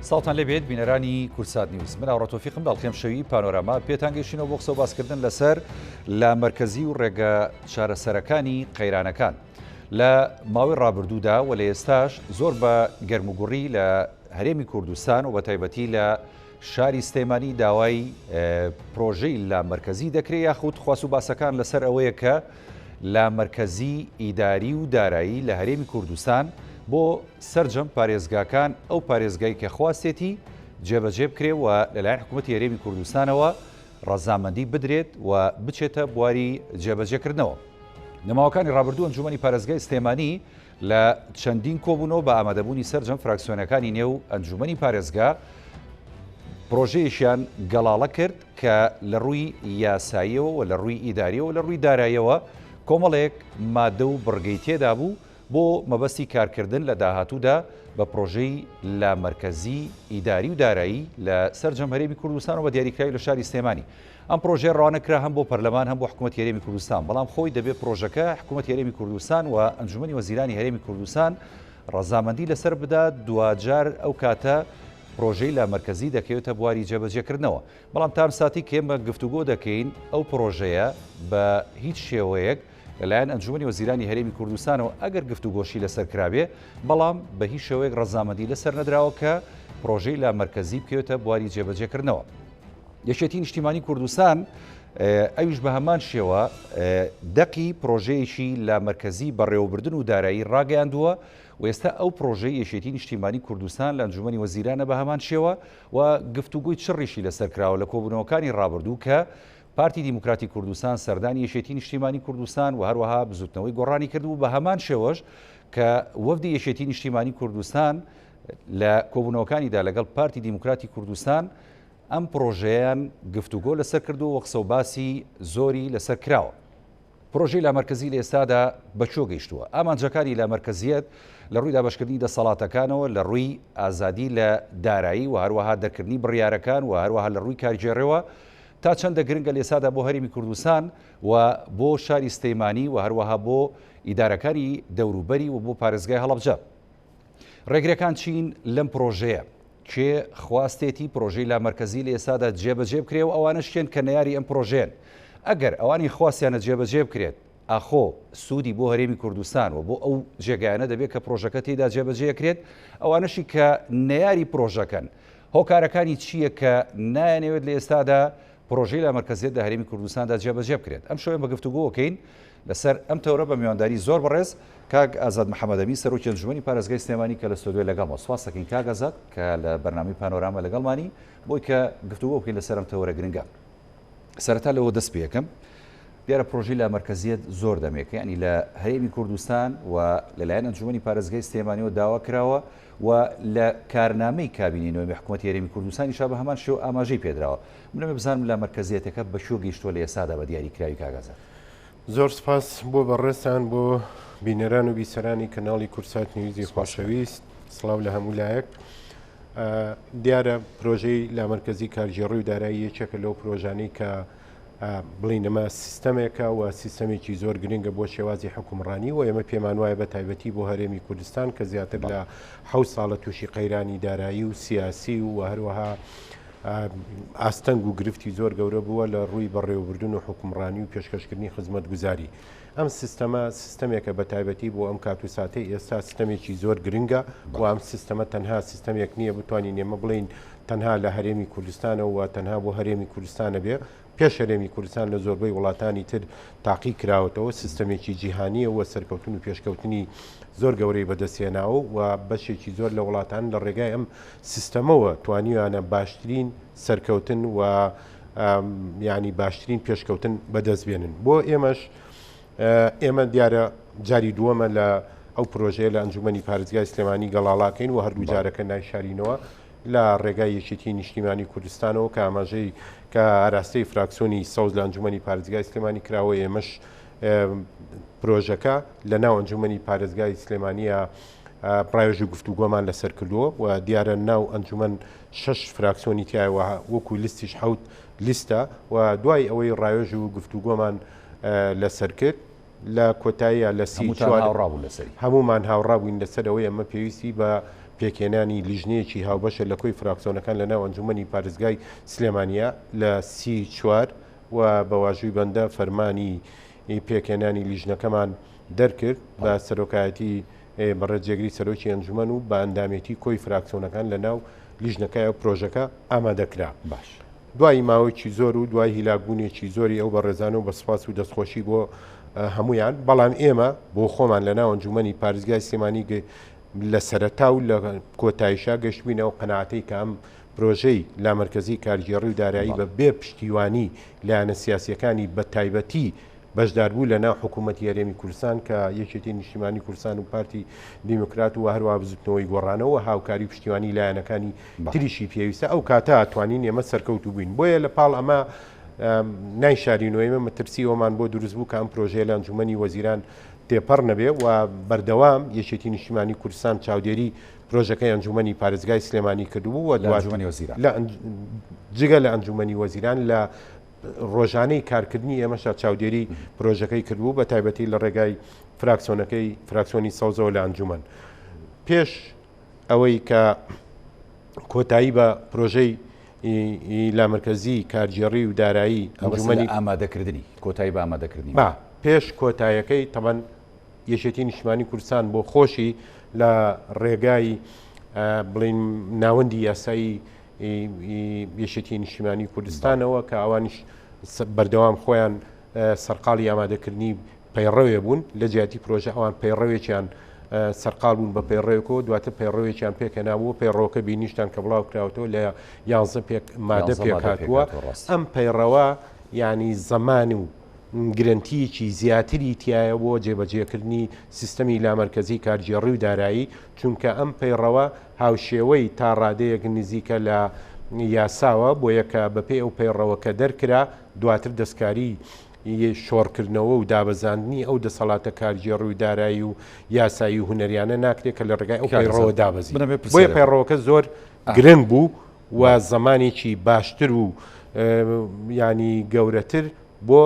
سڵاوتان لێبێت بینەرانی کوردسات نیوز من ئاوڕە تۆفیقم لە ئەڵقەی ئەمشەوی پانۆراما پێتان گەیشتینەوە بۆ قسە و باسکردن لەسەر لە مەرکەزی و ڕێگە چارەسەرەکانی قەیرانەکان لە ماوەی ڕابردوودا و لە ئێستاش زۆر بە گەرموگوڕی لە هەرێمی کوردستان و بە تایبەتی لە شاری سلێمانی داوای پرۆژەی لامەرکەزی دەکرێت یاخود خواست و باسەکان لەسەر ئەوەیە کە لامەرکەزی ئیداری و دارایی لە هەرێمی کوردستان بۆ سەرجەم پارێزگاکان ئەو پارێزگای کە خواستێتی جێبەجێ بکرێ و لەلایەن حکوومەتی هەرێمی کوردستانەوە ڕەزامەندی بدرێت و بچێتە بواری جێبەجێکردنەوە. لە ماوەکانی ڕابردوو ئەنجومەنی پارێزگای سلێمانی لە چەندین کۆبوونەوە بە ئامادەبوونی سەرجەم فراکسیۆنەکانی نێو ئەنجومەنی پارێزگا پرۆژەیەکیان گەڵاڵە کرد کە لە ڕووی یاساییەوە و لە ڕووی ئیداریەوە لە ڕووی داراییەوە کۆمەڵێک مادە و بڕگەی تێدا بوو بۆ مەبەستی کارکردن لە داهاتوودا بە پرۆژەی لامەرکەزی ئیداری و دارایی لە سەرجەم هەرێمی کوردستان و بە دیاریکراوی لە شاری سلێمانی. ئەم پرۆژەیە ڕەوانە کرا هەم بۆ پەرلەمان هەم بۆ حکوومەتی هەرێمی کوردستان، بەڵام خۆی دەبێ پرۆژەکە حکوومەتی هەرێمی کوردستان و ئەنجومەنی وەزیرانی هەرێمی کوردستان ڕەزامەندی لەسەر بدات، دواجار ئەو کاتە پرۆژەی لامەرکەزی دەکەوێتە بواری جێبەجێکردنەوە. بەڵام تا ئەم ساتەی کە ئێمە گفتوگۆ دەکەین ئەو پرۆژەیە بە هیچ شێوەیەک لەلایەن ئەنجومەنی وەزیرانی هەرێمی کوردستانەوە ئەگەر گفتوگۆشی لەسەر کرابێ، بەڵام بە هیچ شێوەیەک ڕەزامەندی لەسەر نەدراوە کە پرۆژەی لامەرکەزی بکەوێتە بواری جێبەجێکردنەوە. یەکێتی نیشتیمانی کوردستان ئەویش بە هەمان شێوە دەقی پرۆژەیەکی لامەرکەزی بەڕێوەبردن و دارایی ڕاگەیاندووە و ئێستا ئەو پرۆژەی یەکێتی نیشتیمانی کوردستان لە ئەنجومەنی وەزیرانە بە هەمان شێوە و گفتوگۆی چڕیشی لەسەر کراوە لە کۆبوونەوەکانی ڕابردوو کە پارتی دیموکراتی کوردستان سەردانی یەکێتی نیشتیمانی کوردستان و هەروەها بزوتنەوەی گۆڕانی کردبوو بە هەمان شێوەش کە وەفدی یەکێتی نیشتیمانی کوردستان لە کۆبوونەوەکانیدا لەگەڵ پارتی دیموکراتی کوردستان ئەم پرۆژەیان گفتوگۆ لەسەر کردووە و قسە و باسی زۆری لەسەر کراوە. پرۆژەی لامەرکەزی لە ئێستادا بە کوێ گەیشتووە؟ ئامانجەکانی لامەرکەزییەت لە ڕووی دابەشکردنی دەسەڵاتەکانەوە، لە ڕووی ئازادی لە دارایی و هەروەها دەرکردنی بڕیارەکان و هەروەها لە ڕووی کارگێڕیەوە تا چەندە گرنگە لە ئێستادا بۆ هەرێمی کوردستان و بۆ شاری سلێمانی و هەروەها بۆ ئیدارەکانی دەوروبەری و بۆ پارێزگای هەڵەبجە؟ ڕێگرەکان چین لەم پرۆژەیە؟ کێ خواستێتی پرۆژەی لامەرکەزی لە ئێستادا جێبەجێ بکرێ و ئەوانەش کێن کە نەیاری ئەم پرۆژەیەن؟ ئەگەر ئەوانی خواستیانە جێبەجێ بکرێت، ئاخۆ سوودی بۆ هەرێمی کوردستان و بۆ ئەو جێگایانە دەبێت کە پرۆژەکە تێیدا جێبەجێ ئەکرێت؟ ئەوانەشی کە نەیاری پرۆژەکەن، هۆکارەکانی چییە کە نایانەوێت لە ئێستادا پرۆژەی لامەرکەزیەت لە هەرێمی کوردستاندا جێبەجێ بکرێت؟ ئەمشەو ئێمە گفتوگۆ ئەکەین لەسەر ئەم تەورە بە میوانداری زۆر بەڕێز کاک ئازاد محەمەدەمین سەرۆکی ئەنجومەنی پارێزگای سلێمانی کە لە ستۆدیۆ لەگەڵمە. سوپاس دەکەین کاک ئازاد کە لە بەرنامەی پانۆراما لەگەڵمانی بۆی کە گفتوگۆ بکەین لەسەر ئەم تەوەرە گرنگە. سەرەتا لەوە دەست پێ ئەکەم دیارە پرۆژەی لامەرکەزیەت زۆر دەمێکە یعنی لە هەرێمی کوردستان و لەلایەن ئەنجومەنی پارێزگای سلێمانیەوە داوا کراوە و لە کارنامەی کابینەی نۆیەمی حکوومەتی هەرێمی کوردستانیشا بە هەمان شێوە ئاماژەی پێدراوە. من ئەمەوێ بزانم لامەرکەزیەتەکە بە کوێ گەیشتووە لە ئێستادا بە دیاریکراوی کاک ئازاد؟ زۆر سپاس بۆ بەڕێزتان بۆ بینەران و بیسەرانی کەناڵی کوردسات نیوزی خۆشەویست سڵاو لە هەموو لایەک دیارە پرۆژەی لامەرکەزی کارگێڕی و دارایی یەکێکە لەو پرۆژانەی کە بڵین ئەمە سیستەمێکە و سیستەمێکی زۆر گرنگە بۆ شێوازی حکومڕانی و ئێمە پێمان وایە بە تایبەتی بۆ هەرێمی کوردستان کە زیاتر لە حەوت ساڵە تووشی قەیرانی دارایی و سیاسی و هەروەها ئاستەنگ و گرفتی زۆر گەورە بووە لە ڕووی بەڕێوەبردن و حوکمڕانی و پێشکەشکردنی خزمەتگوزاری. ئەم سیستەمە سیستەمێکە بە تایبەتی بۆ ئەم کات و ساتەی ئێستا سیستەمێکی زۆر گرنگە و ئەم سیستەمە تەنها سیستەمێک نییە بتوانین ئێمە بڵێین تەنها لە هەرێمی کوردستانەوە و تەنها بۆ هەرێمی کوردستانە بێ پێش هەرێمی کوردستان لە زۆربەی وڵاتانی تر تاقی کراوەتەوە، سیستەمێکی جیهانییە و سەرکەوتن و پێشکەوتنی زۆر گەورەی بەدەستهێناوە و بەشێکی زۆر لە وڵاتان لە ڕێگای ئەم سیستەمەوە توانیویانە باشترین سەرکەوتن و یانی باشترین پێشکەوتن بەدەست بێنن. بۆ ئێمەش ئێمە دیارە جاری دووەمە لە ئەو پرۆژەیە لە ئەنجومەنی پارێزگای سلێمانی گەڵاڵاکەین و هەردوو جارەکە نایشارینەوە لە ڕێگای یەکێتی نیشتیمانی کوردستانەوە کە ئاماژەی کە ئاراستەی فراکسیۆنی سەوز لە ئەنجومەنی پارێزگای سلێمانی کراوە ئێمەش پرۆژەکە لە ناو ئەنجومەنی پارێزگای سلێمانیە ڕاوێژ و گفتوگۆمان لەسەر کردووە و دیارە ناو ئەنجومەن شەش فراکسیۆنی تایەوە وەکو لیستیش حەوت لیستە و دوای ئەوەی ڕاوێژ و گفتوگۆمان لەسەر کرد لە کۆتاییا لە 34 هاوڕابوون لەسەری. هەموومان هاوڕا بووین لەسەر ئەوەی ئەمە پێویستی بە پێکهێنانی لیژنەیەکی هاوبەشە لە کۆی فراکسۆنەکان لە ناو ئەنجومەنی پارێزگای سلێمانیە لە 34 و بە واژووی بەندە فەرمانی پێکهێنانی لیژنەکەمان دەرکرد بە سەرۆکایەتی بەڕێز جێگری سەرۆکی ئەنجومەن و بە ئەندامێتی کۆی فراکسۆنەکان لە ناو لیژنەکەی و پرۆژەکە ئامادەکرا. باش. دوای ماوەیەکی زۆر و دوای هیلاکبوونێکی زۆری ئەو بەڕێزانە و بە سوپاس و دەستخۆشی بۆ هەمویان بەڵام ئێمە بۆ خۆمان لە ناو ئەنجومەنی پارێزگای سلێمانی لە سەرەتا و لە کۆتاییشا گەشتبووینە ئەو قەناعەتەی کە ئەم پرۆژەی لامەرکەزی کارگێڕی و دارایی بە بێ پشتیوانی لایەنە سیاسیەکانی بە تایبەتی بەشداربوو لە ناو حکوومەتی هەرێمی کوردستان کە یەکێتی نیشتیمانی کوردستان و پارتی دیموکرات و هەروە بزوتنەوەی گۆڕانەوە هاوکاری پشتیوانی لایەنەکانی تریشی پێویستە ئەو کاتە توانین ئێمە سەرکەوتوو بووین بۆیە لە پاڵ ئەمە نایشارینەوە ئێمە مەترسی ئەومان بۆ دروست بوو کە ئەم پرۆژەیە لە ئەنجومەنی وەزیران تێپەڕ نەبێ و بەردەوام یەکێتی نیشتیمانی کوردستان چاودێری پرۆژەکەی ئەنجومەنی پارێزگای سلێمانی کردبوو و لە ئەنجومەنی وەزیران جگە لە ئەنجومەنی وەزیران لە ڕۆژانەی کارکردنی ئێمەشا چاودێری پرۆژەکەی کردبوو بە تایبەتی لە ڕێگای فراکسۆنەکەی فراکسۆنی سەوزەوە لە ئەنجومەن پێش ئەوەی کە کۆتایی بە پرۆژەی لامەرکەزی کارگێڕی و دارایی ئەنجومەنی ئامادەکردنی کۆتایی بە ئامادەکردنی با پێش کۆتایەکەی تەبەن یەکێتی نیشتمانی کوردستان بۆ خۆشی لە ڕێگای بڵین ناوەندی یاسایی یەکێتی نیشتیمانی کوردستانەوە کە ئەوانیش بەردەوام خۆیان سەرقاڵی ئامادەکردنی پەیڕەوێ بوون لە جیاتی پرۆژە ئەوان پەیڕەوێکیان سەرقال بوون بە پەیڕەوێکەوە دواتر پەیڕەوێکیان پێکهێنابوو پەیڕەوەکە بینیشتان کە بڵاو کراوەتەوە لە یانزە پێک مادە پێکهاتووە ئەم پەیڕەوە ینی زەمان و گرنتیەکی زیاتری تایە بۆ جێبەجێکردنی سیستەمی لامەرکەزی کارگێڕی و دارایی چونکە ئەم پەیڕەوە هاوشێوەی تا ڕادەیەک نزیکە لە یاساوە، بۆیە کە بەپێی ئەو پەیڕەوە کە دەرکرا، دواتر دەستکاری شۆڕکردنەوە و دابەزاندنی ئەو دەسەڵاتە کارگێڕی و دارایی و یاسایی و هونەریانە ناکرێت کە لە ڕێگای ئەو پەیڕەوە دابەزی. بۆیە پەیڕەوەکە زۆر گرنگ بوو و زەمانێکی باشتر و یانی گەورەتر بۆ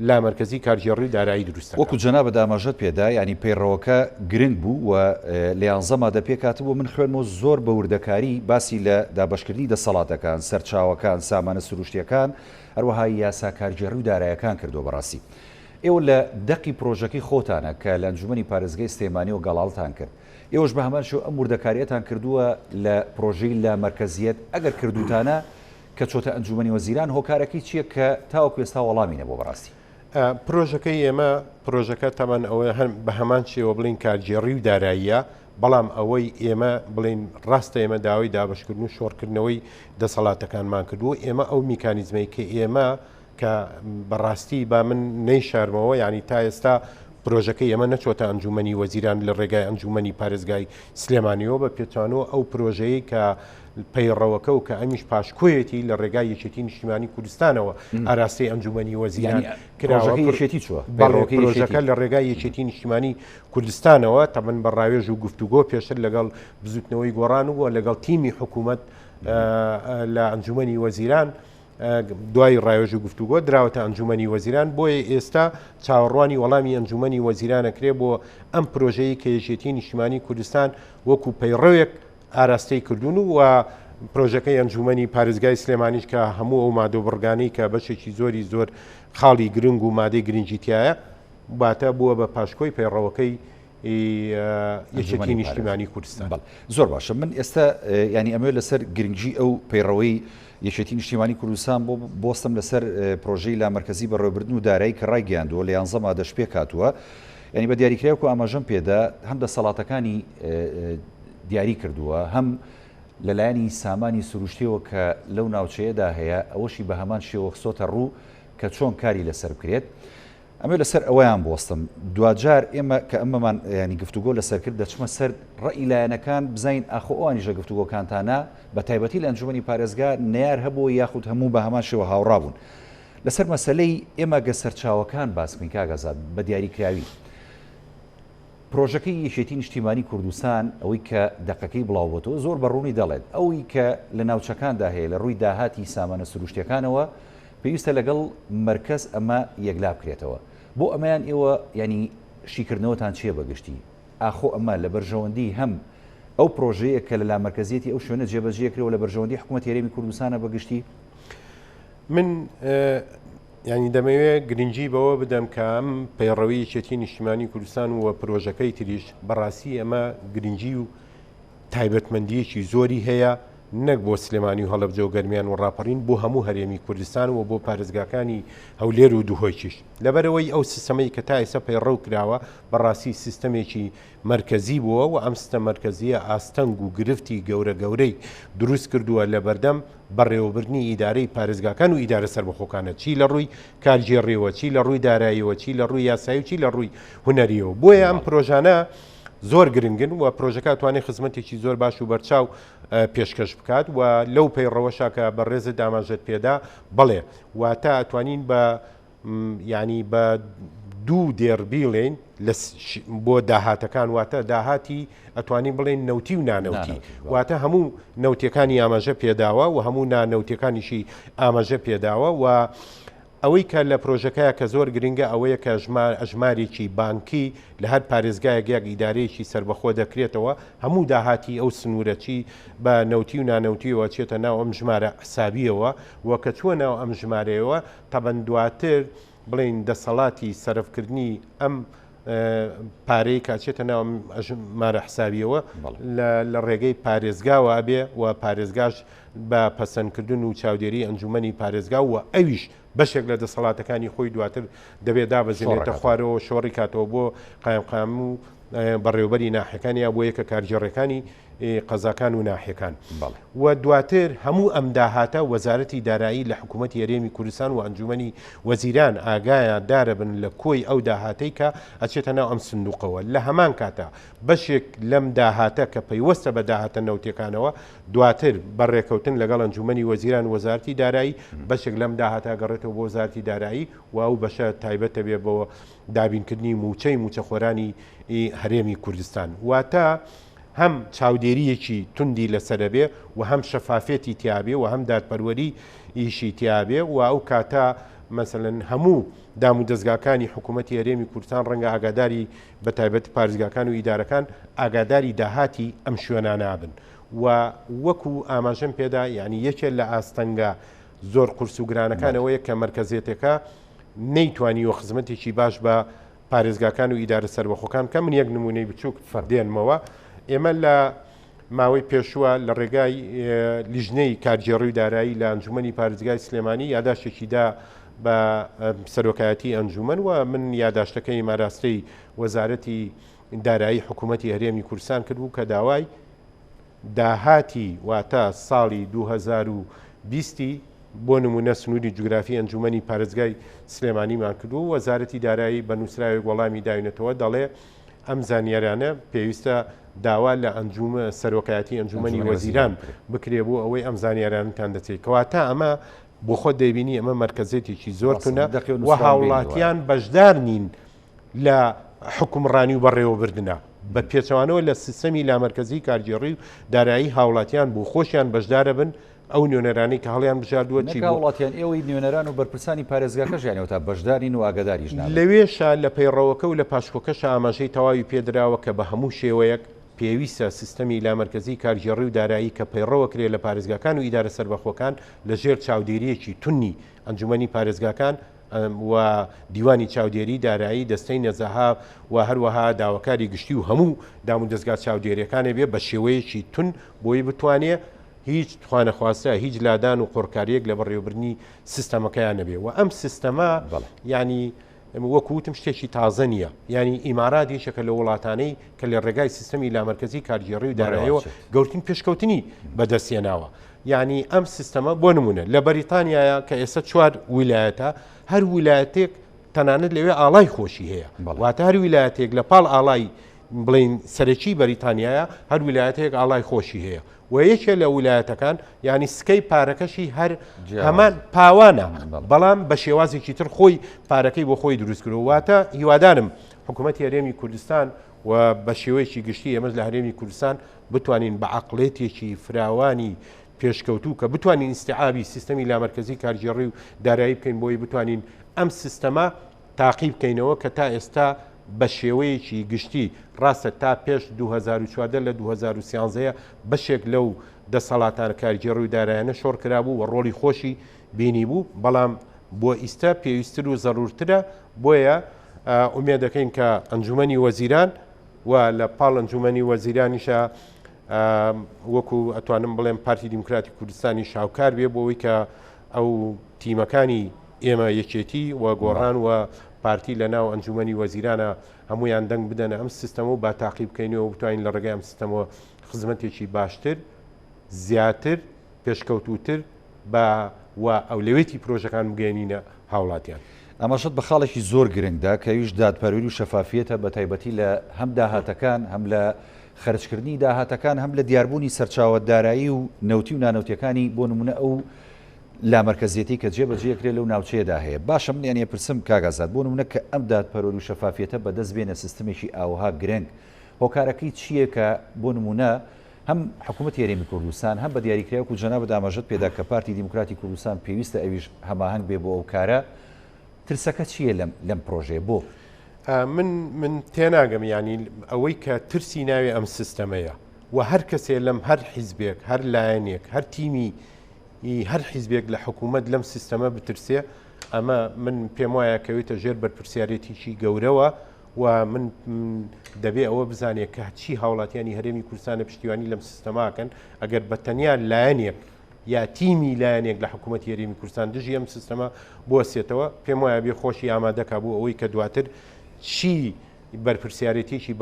لامەرکەزی کارگێڕی و دارایی دروست دەکات. وەکو جەنابت ئاماژەت پێدا یانی پەیڕەوەکە گرنگ بوو و لە یانزە مادە پێکهاتبوو من خوێندمەوە زۆر بە وردەکاری باسی لە دابەشکردنی دەسەڵاتەکان، سەرچاوەکان، سامانە سروشتیەکان، هەروەها یاسا کارگێڕی و دارایەکان کردووە بەڕاستی ئێوە لە دەقی پرۆژەکەی خۆتانە کە لە ئەنجومەنی پارێزگای سلێمانیەوە گەڵاڵتان کرد ئێوەش بە هەمان شێوە ئەم وردەکاریەتان کردووە لە پرۆژەی لامەرکەزیەت ئەگەر کردووتانە کە چۆتە ئەنجومەنی وەزیران هۆکارەکەی چیە کە تاوەکو ئێستا وەڵامی نەبووە بەڕاستی؟ پرۆژەکەی ئێمە پرۆژەکە تەمان ئەوە هەر بە هەمان شێوە بڵین کارگێڕی و داراییە بەڵام ئەوەی ئێمە بڵین ڕاستە ئێمە داوای دابشکردن و شۆڕکردنەوەی دەسەڵاتەکانمان کردووە ئێمە ئەو میکانیزمەی کە ئێمە کە بەڕاستی با من نەیشارمەوە یعنی تا ئێستا پرۆژەکەی ئێمە نەچۆتە ئەنجومەنی وەزیران لە ڕێگای ئەنجومەنی پارێزگای سلێمانیەوە بە پێچانەوە ئەو پرۆژەیە کە پەیڕەوەکە و کە ئەمیش پاشکۆیەتی لە ڕێگای یەکێتی نیشتیمانی کوردستانەوە ئاراستەی ئەنجومەنی وەزیران کراوە. یەکێتی چووە پرۆژەکە لە ڕێگای یەکێتی نیشتیمانی کوردستانەوە تەبەن بە ڕاوێژ و گفتوگۆ پێشتر لەگەڵ بزوتنەوەی گۆڕان و لەگەڵ تیمی حکوومەت لە ئەنجومەنی وەزیران دوای ڕاوێژ و گفتوگۆ دراوەتە ئەنجومەنی وەزیران، بۆیە ئێستا چاوەڕوانی وەڵامی ئەنجومەنی وەزیران ئەکرێ بۆ ئەم پرۆژەیەی کە یەکێتیی نیشتیمانی کوردستان وەکو پەیڕەوێک ئاراستەی کردوون و پرۆژەکەی ئەنجومەنی پارێزگای سلێمانیش کە هەموو ئەو مادە و بڕگانەی کە بەشێکی زۆری زۆر خاڵی گرنگ و مادەی گرنگی تایە واتە بووە بە پاشکۆی پەیڕەوەکەی یەکێتی نیشتیمانی کوردستان. بەڵێ زۆر باشە من ئێستا ینی ئەمەوێت لەسەر گرنگی ئەو پەیڕەوەی یەکێتی نیشتیمانی کوردستان بۆ بۆستم لەسەر پرۆژەی لامەرکەزی بەڕێوەبردن و دارایی کە ڕایگەیاندووە لە یانزە مادەش پێکهاتووە ینی بە دیاریکراوی و ئاماژەم پێدا هەم دەسەڵاتەکانی دیاری کردووە هەم لەلایەنی سامانی سروشتیەوە کە لەو ناوچەیەدا هەیە ئەوەشی بە هەمان شێوە خستۆتە ڕوو کە چۆن کاری لەسەر بکرێت. ئەمەوێ لەسەر ئەوەیان بوەستم دواجار ئێمە کە ئەمەمان ینی گفتوگۆ لەسەر کرد دەچمە سەر ڕەئی لایەنەکان بزانین ئاخۆ ئەوانیش لە گفتوگۆکانتانە بە تایبەتی لە ئەنجومەنی پارێزگا نەیار هەبوو یاخود هەموو بە هەمان شێوە هاوڕا بوون لەسەر مەسەلەی ئێمە گە سەرچاوەکان باس بکەین کاک ئازاد بە دیاریکراوی پرۆژەکەی یەکێتی نیشتیمانی کوردستان ئەوەی کە دەقەکەی بڵاوبۆتەوە زۆر بە ڕوونی دەڵێت ئەوی کە لە ناوچەکاندا هەیە لە ڕووی داهاتی سامانە سروشتیەکانەوە پێویستە لەگەڵ مەرکەز ئەمە یەکلا بکرێتەوە بۆ ئەمەیان ئێوە یانی شیکردنەوەتان چیە بە گشتی ئاخۆ ئەمە لە بەرژەوەندی هەم. ئەو پرۆژەیە کە لە لامەرکەزیەتی ئەو شوێنە جێبەجێ کرێ و لە بەرژەوەندی حکوومەتی هەرێمی کوردستانە بە گشتی؟ من یانی دەمەوێ گرنگی بەوە بدەم کە ئەم پەیڕەوی یەکێتی نیشتیمانی کوردستان و پرۆژەکەی تریش بەڕاستی ئەمە گرنگی و تایبەتمەندیەکی زۆری هەیە نەک بۆ سلێمانی و هەڵەبجە و گەرمیان و ڕاپەڕین بۆ هەموو هەرێمی کوردستان و بۆ پارێزگاکانی هەولێر و دهۆکیش لەبەرەوەی ئەو سیستەمەی کە تا ئێستا پەیڕەو کراوە بەڕاستی سیستەمێکی مەرکەزی بووە و ئەم سیستەم مەرکەزیە ئاستەنگ و گرفتی گەورە گەورەی دروست کردووە لە بەردەم بەڕێوەبردنی ئیدارەی پارێزگاکان و ئیدارە سەربەخۆکانە چی لە ڕووی کارگێڕیەوە چی لە ڕووی داراییەوە چی لە ڕووی یاسایی و چی لە ڕووی هونەریەوە بۆیە ئەم پرۆژانە زۆر گرنگن و پرۆژەکە توانێت خزمەتێکی زۆر باش و بەرچاو پێشکەش بکات و لەو پەیڕەوەشا کە بەڕێزت ئاماژەت پێدا بەڵێ واتە ئەتوانین بە یانی بە دوو دێڕ بیڵێین لە بۆ داهاتەکان واتە داهاتی ئەتوانین بڵێن نەوتی و نانەوتی واتە هەموو نەوتەکانی ئاماژە پێداوە و هەموو نانەوتەکانیشی ئاماژە پێداوە و ئەوەی کە لە پرۆژەکەیە کە زۆر گرنگە ئەوەیە کە ئەژمارێکی بانکی لە هەر پارێزگایەک یەک ئیدارەیەکی سربەخۆ دەکرێتەوە هەموو داهاتی ئەو سنوورەچی بە نەوتی و نانەوتیەوە چێتە ناو ئەم ژمارە حسابیەوە و کە چووە ناو ئەم ژمارەیەوە تەبەن دواتر بڵێین دەسەڵاتی سەرفکردنی ئەم پارەی کە ئەچێتە ناو ئەم ئەژمارە حسابیەوە لە ڕێگەی پارێزگاوە ئەبێ و پارێزگاش بە پەسەندکردن و چاودێری ئەنجومەنی پارێزگا و ئەویش بەشێک لە دەسەڵاتەکانی خۆی دواتر دەبێت دابەزێنێتە خوارەوە شۆڕی کاتەوە بۆ قایمقام و بەڕێوبەری ناحەکان یا بۆ یەکە کارگێڕەکانی قەزاکان و ناحیەکان و دواتر هەموو ئەم داهاتە وەزارەتی دارایی لە حکوومەتی هەرێمی کوردستان و ئەنجومەنی وەزیران ئاگایان دارەبن لە کۆی ئەو داهاتەی کە ئەچێتە ناو ئەم سندوقەوە لە هەمان کاتا بەشێک لەم داهاتە کە پەیوەستە بە داهاتە نەوتیەکانەوە دواتر بە ڕێکەوتن لەگەڵ ئەنجومەنی وەزیران و وەزارەتی دارایی بەشێک لەم داهاتە گەڕێتەوە بۆ وەزارەتی دارایی و ئەو بەشە تایبەتە بێ بۆ دابینکردنی مووچەی مووچەخۆرانی هەرێمی کوردستان واتە هەم چاودێرییەکی توندی لەسەر ئەبێ و هەم شەفافیەتی تیابێ و هەم دادپەروەری یشی تیابێ و ئەو کاتە مەسەلەن هەموو دام و دەزگاکانی حکوومەتی هەرێمی کوردستان ڕەنگە ئاگاداری بە تایبەت پارێزگاکان و ئیدارەکان ئاگاداری داهاتی ئەم شوێنانە بن و وەکو ئاماژەم پێدا یعنی یەکێ لە ئاستەنگە زۆر قورس و گرانەکان ئەوەیە کە مەرکەزێتەکە نەیتوانیوە خزمەتێکی باش بە پارێزگاکان و ئیدارە سەربەخۆکان بکەم من یەک نمونەی بچووک دێنمەوە ئێمە لە ماوەی پێشووە لە ڕێگای لیژنەی کارگێڕی و دارایی لە ئەنجومەنی پارێزگای سلێمانی یاداشتێکی دا بە سەرۆکایەتی ئەنجومەن و من یاداشتەکەی ماراستەی وەزارەتی دارایی حکوومەتی هەرێمی کوردستان کردبوو کە داوای داهاتی واتە ساڵی 2020 ی بۆ نموونە سنووری جوگرافی ئەنجوومەنی پارێزگای سلێمانیمان کردووە و وەزارەتی دارایی بە نووسراوێک وەڵامی داوینەتەوە دەڵێ ئەم زانیارانە پێویستە داوا لە ئەنجومە سەرۆکایەتی ئەنجومەنی وەزیران بکرێ بۆ ئەوەی ئەم زانیارانتان دەچێت کەواتە ئەمە بۆ خۆت دەیبینی ئەمە مەرکەزێتێکی زۆر تونە و هاوڵاتیان بەشدار نین لە حوکمڕانی و بەڕێوەبردنە، بە پێچەوانەوە لە سیستەمی لامەرکەزیی کارگێڕی و دارایی هاوڵاتیان بۆ خۆشیان بەشدارەبن، ئەو نوێنەرانەی کە هەڵیان بژاردووە چی نەک بۆ. هاوڵاتیان، ئێوەی نوێنەران و بەرپرسانی پارێزگاکەش یانی ئەوەتا بەشدار نین و ئاگاداریش نابن. لەوێشا لە پەیڕەوەکە و لە پاشکۆکەشا ئاماژەی تەواوی پێ دراوە کە بە هەموو شێوەیەک پێویستە سیستەمی لامەرکەزیی کارگێڕی و دارایی کە پەیڕەوەکرێ لە پارێزگاکان و ئیدارە سەربەخۆکان لە ژێر چاودێرییەکی تونی ئەنجومەنی پارێزگاکان و دیوانی چاودێری دارایی، دەستەی نەزاهە و هەروەها داواکاری گشتی و هەموو دامودەزگا چاودێریەکانێ بێ بە شێوەیەکی تون بۆی بتوانێ هیچ خوانەخواستە هیچ لادان و قۆرکاریەک لە بەڕێوەبردنی سیستەمەکەیان نەبێ و ئەم سیستەمە ینی وەکو وتم شتێکی تازە نییە ینی ئیمارات یەکێکە لە وڵاتانەی کە لە ڕێگای سیستەمی لامەرکەزی کارگێڕی و دارایەوە گەورترین پێشکەوتنی بەدەستهێناوە یانی ئەم سیستەمە بۆ نمونە لە بەریتانیایە کە ئێستا چوار ویلایەتە هەر ویلایەتێک تەنانەت لەوێ ئاڵای خۆشی هەیە واتە هەر ویلایەتێک لە پاڵ ئاڵای بڵین سەرەکی بەریتانیایە هەر ویلایەتێک ئاڵای خۆشی هەیە و یەکێ لە ویلایەتەکان ینی سکەی پارەکەشی هەر هەمان پاوانە بەڵام بە شێوازێکی تر خۆی پارەکەی بۆ خۆی دروست کردو واتە هیوادارم حکوومەت هەرێمی کوردستان و بە شێوەیەکی گشتی ئێمەش لە هەرێمی کوردستان بتوانین بە عەقڵێتێکی فراوانی پێشکەوتوو کە بتوانین ئیستیعابی سیستەمی لامەرکەزی کارگێڕی و دارایی بکەین بۆی بتوانین ئەم سیستەمە تاقی بکەینەوە کە تا ئێستا بە شێوەیەکی گشتی ڕاستە تا پێش 2014 لە 2013 بەشێک لەو دەسەڵاتانە کارگێڕی و دارایانە شۆڕ کرابوو و ڕۆڵی خۆشی بینیبوو، بەڵام بۆ ئیستە پێویستتر و زەرورترە، بۆیە ئومێد دەکەین کە ئەنجومەنی وەزیران و لە پاڵ ئەنجومەنی وەزیرانیشە وەکو ئەتوانم بڵێم پارتی دیموکراتی کوردستانی شاوکار بێ بۆ ئەوەی کە ئەو تیمەکانی ئێمە یەکێتی و گۆڕان و پارتی لە ناو ئەنجومەنی وەزیرانە هەمویان دەنگ بدەنە ئەم سیستەمە و با تاقی بکەینەوە بتوانین لە ڕێگای ئەم سیستەمەوە خزمەتێکی باشتر زیاتر پێشکەوتووتر بە و ئەولەوێتی پرۆژەکان بگەیەنینە هاوڵاتیان. ئاماژەت بە خاڵێکی زۆر گرنگ دا کە ئەویش دادپەروەری و شەفافیەتە بە تایبەتی لە هەم داهاتەکان هەم لە خەرجکردنی داهاتەکان هەم لە دیاربوونی سەرچاوە دارایی و نەوتی و نانەوتیەکانی بۆ نمونە ئەو لامەرکەزیەتی کە جێ بەجێ کرێ لەو ناوچەیەدا هەیە باشە من یانی ئەپرسم کاک ئازاد بۆ نمونە کە ئەم دادپەروەری و شەفافیەتە بەدەست بێنە سیستمێکی ئاوها گرنگ هۆکارەکەی چییە کە بۆ نمونە هەم حکوومەتی هەرێمی کوردستان هەم بە دیاریکراوی وەکو جەنابت ئاماژەت پێدا کە پارتی دیموکراتی کوردستان پێویستە ئەویش هەماهەنگ بێ بۆ ئەو کارە، ترسەکە چییە لەم لەم پرۆژەیە بۆ؟ من من تێناگەم یانی ئەوەی کە ترسی ناوی ئەم سیستەمەیە و هەر کەسێ لەم هەر حیزبێک هەر لایەنێک هەر تیمی هەر حیزبێک لە حکوومەت لەم سیستەمە بترسێ ئەمە من پێم وایە کەوێتە ژێر بەرپرسیارێتیی گەورەوە و من دەبێ ئەوە بزانێ کە چی هاوڵاتیانی هەرێمی کوردستانە پشتیوانی لەم سیستەماکەن ئەگەر بە تەنیا لایەنێک یا تیمی لایەنێک لە حکوومەت هەرێمی کوردستان دژی ئەم سیستەمە بوەسێتەوە پێم وایە بێ خۆشی ئامادەکا بۆ ئەوەی کە دواتر چی بەرپرسیارێتیی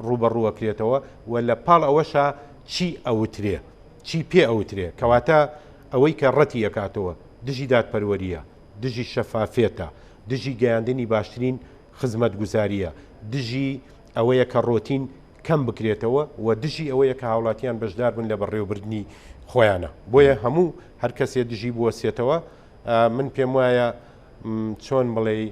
ڕووبەڕووەکرێتەوە و لە پاڵ ئەوەشا چی ئەوترێ چی پێ ئەوترێ کەواتە ئەوەی کە ڕەتی ئەکاتەوە دژی دادپەروەریە دژی شەفافێتە دژی گەیاندنی باشترین خزمەتگوزارییە، دژی ئەوەیە کە ڕۆتین کەم بکرێتەوە و دژی ئەوەیە کە هاوڵاتیان بەشدار بن لە بەڕێوەبردنی خۆیانە. بۆیە هەموو هەر کەسێ دژی بوەسێتەوە من پێم وایە چۆن بڵێی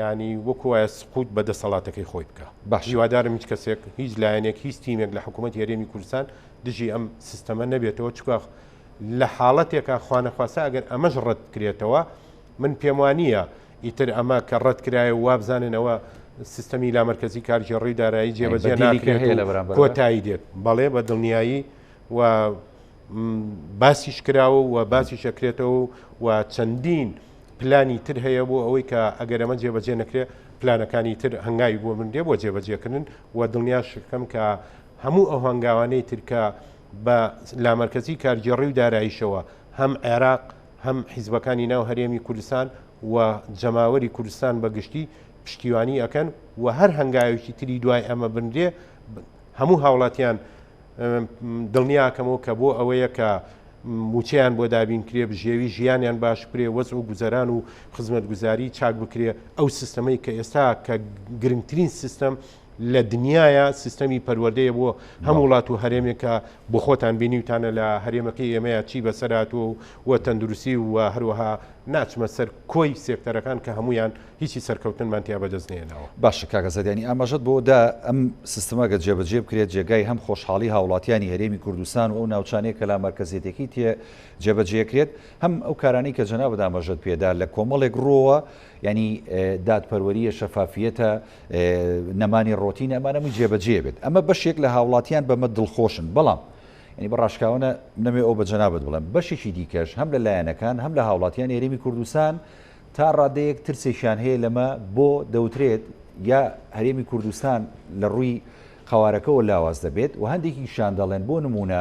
یانی وەکو وایە سقوت بە دەسەڵاتەکەی خۆی بکا. باش. هیوادارم هیچ کەسێک، هیچ لایەنێک، هیچ تیمێک لە حکوومەتی هەرێمی کوردستان دژی ئەم سیستەمە نەبێتەوە، چونکە لە حاڵەتێکا خوانەخواستە ئەگەر ئەمەش ڕەت بکرێتەوە من پێم وانییە ئیتر ئەمە کە ڕەت کرایەوە وابزانن ئەوە سیستەمی لامەرکەزی کارگێڕی دارایی جێبەجێ ناکرێت و کۆتایی دێت. بەڵێ بە دڵنیایی و باسیش کراوە و باسیش ئەکرێتەوە و چەندین پلانی تر هەیە بۆ ئەوەی کە ئەگەر ئەمە جێبەجێ نەکرێت پلانەکانی تر هەنگاوی بۆ بنرێ بۆ جێبەجێکردن و دڵنیاشکەم کە هەموو ئەو هەنگاوانەی تر کە بە لامەرکەزی کارگێڕی و داراییشەوە هەم عێراق هەم حیزبەکانی ناو هەرێمی کوردستان و جەماوەری کوردستان بە گشتی پشتیوانی ئەکەن و هەر هەنگاوێکی تری دوای ئەمە بنرێ هەموو هاوڵاتیان دڵنیاکەمەوە کە بۆ ئەوەیە کە موچەیان بۆ دابین کرێ بژێوی ژیانیان باش بکرێ وەزع و گوزەران و خزمەتگوزاری چاک بکرێ ئەو سیستەمەی کە ئێستا کە گرنگترین سیستەم لە دنیایا سیستەمی پەروەردەیە بۆ هەم وڵات و هەرێمێک کە بۆ خۆتان بینیوتانە لە هەرێمەکەی ئێمەیا چی بەسەر هاتووە و و تەندروستی و هەروەها ناچمە سەر کۆی سێکتەرەکان کە هەموویان هیچی سەرکەوتنمان تیا بەدەست نەهێناوە. باشە کاک ئازاد یانی ئاماژەت بەوە دا ئەم سیستمە گەر جێبەجێ بکرێت جێگای هەم خۆشحاڵی هاوڵاتیانی هەرێمی کوردستان و ئەو ناوچانەیە کە لامەرکەزیەتەکەی تێ جێبەجێکرێت هەم ئەو کارانەی کە جەنابت ئاماژەت پێدا لە کۆمەڵێک ڕووەوە یانی دادپەروەریە شەفافیەتە نەمانی ڕۆتین ئەمانە هەمووی جێبەجێ بێت ئەمە بەشێک لە هاوڵاتیان بەمە دڵخۆشن بەڵام یعنی بە ڕاشکاوانە نەمێ ئەو بە جەنابت بڵێم بەشێکی دیکەش هەم لە لایەنەکان هەم لە هاوڵاتیان هەرێمی کوردستان تا ڕادەیەک ترسێکیان هەیە لەمە بۆ دەوترێت یا هەرێمی کوردستان لە ڕووی قەوارەکەەوە لاواز دەبێت و هەندێکیشان دەڵێن بۆ نمونە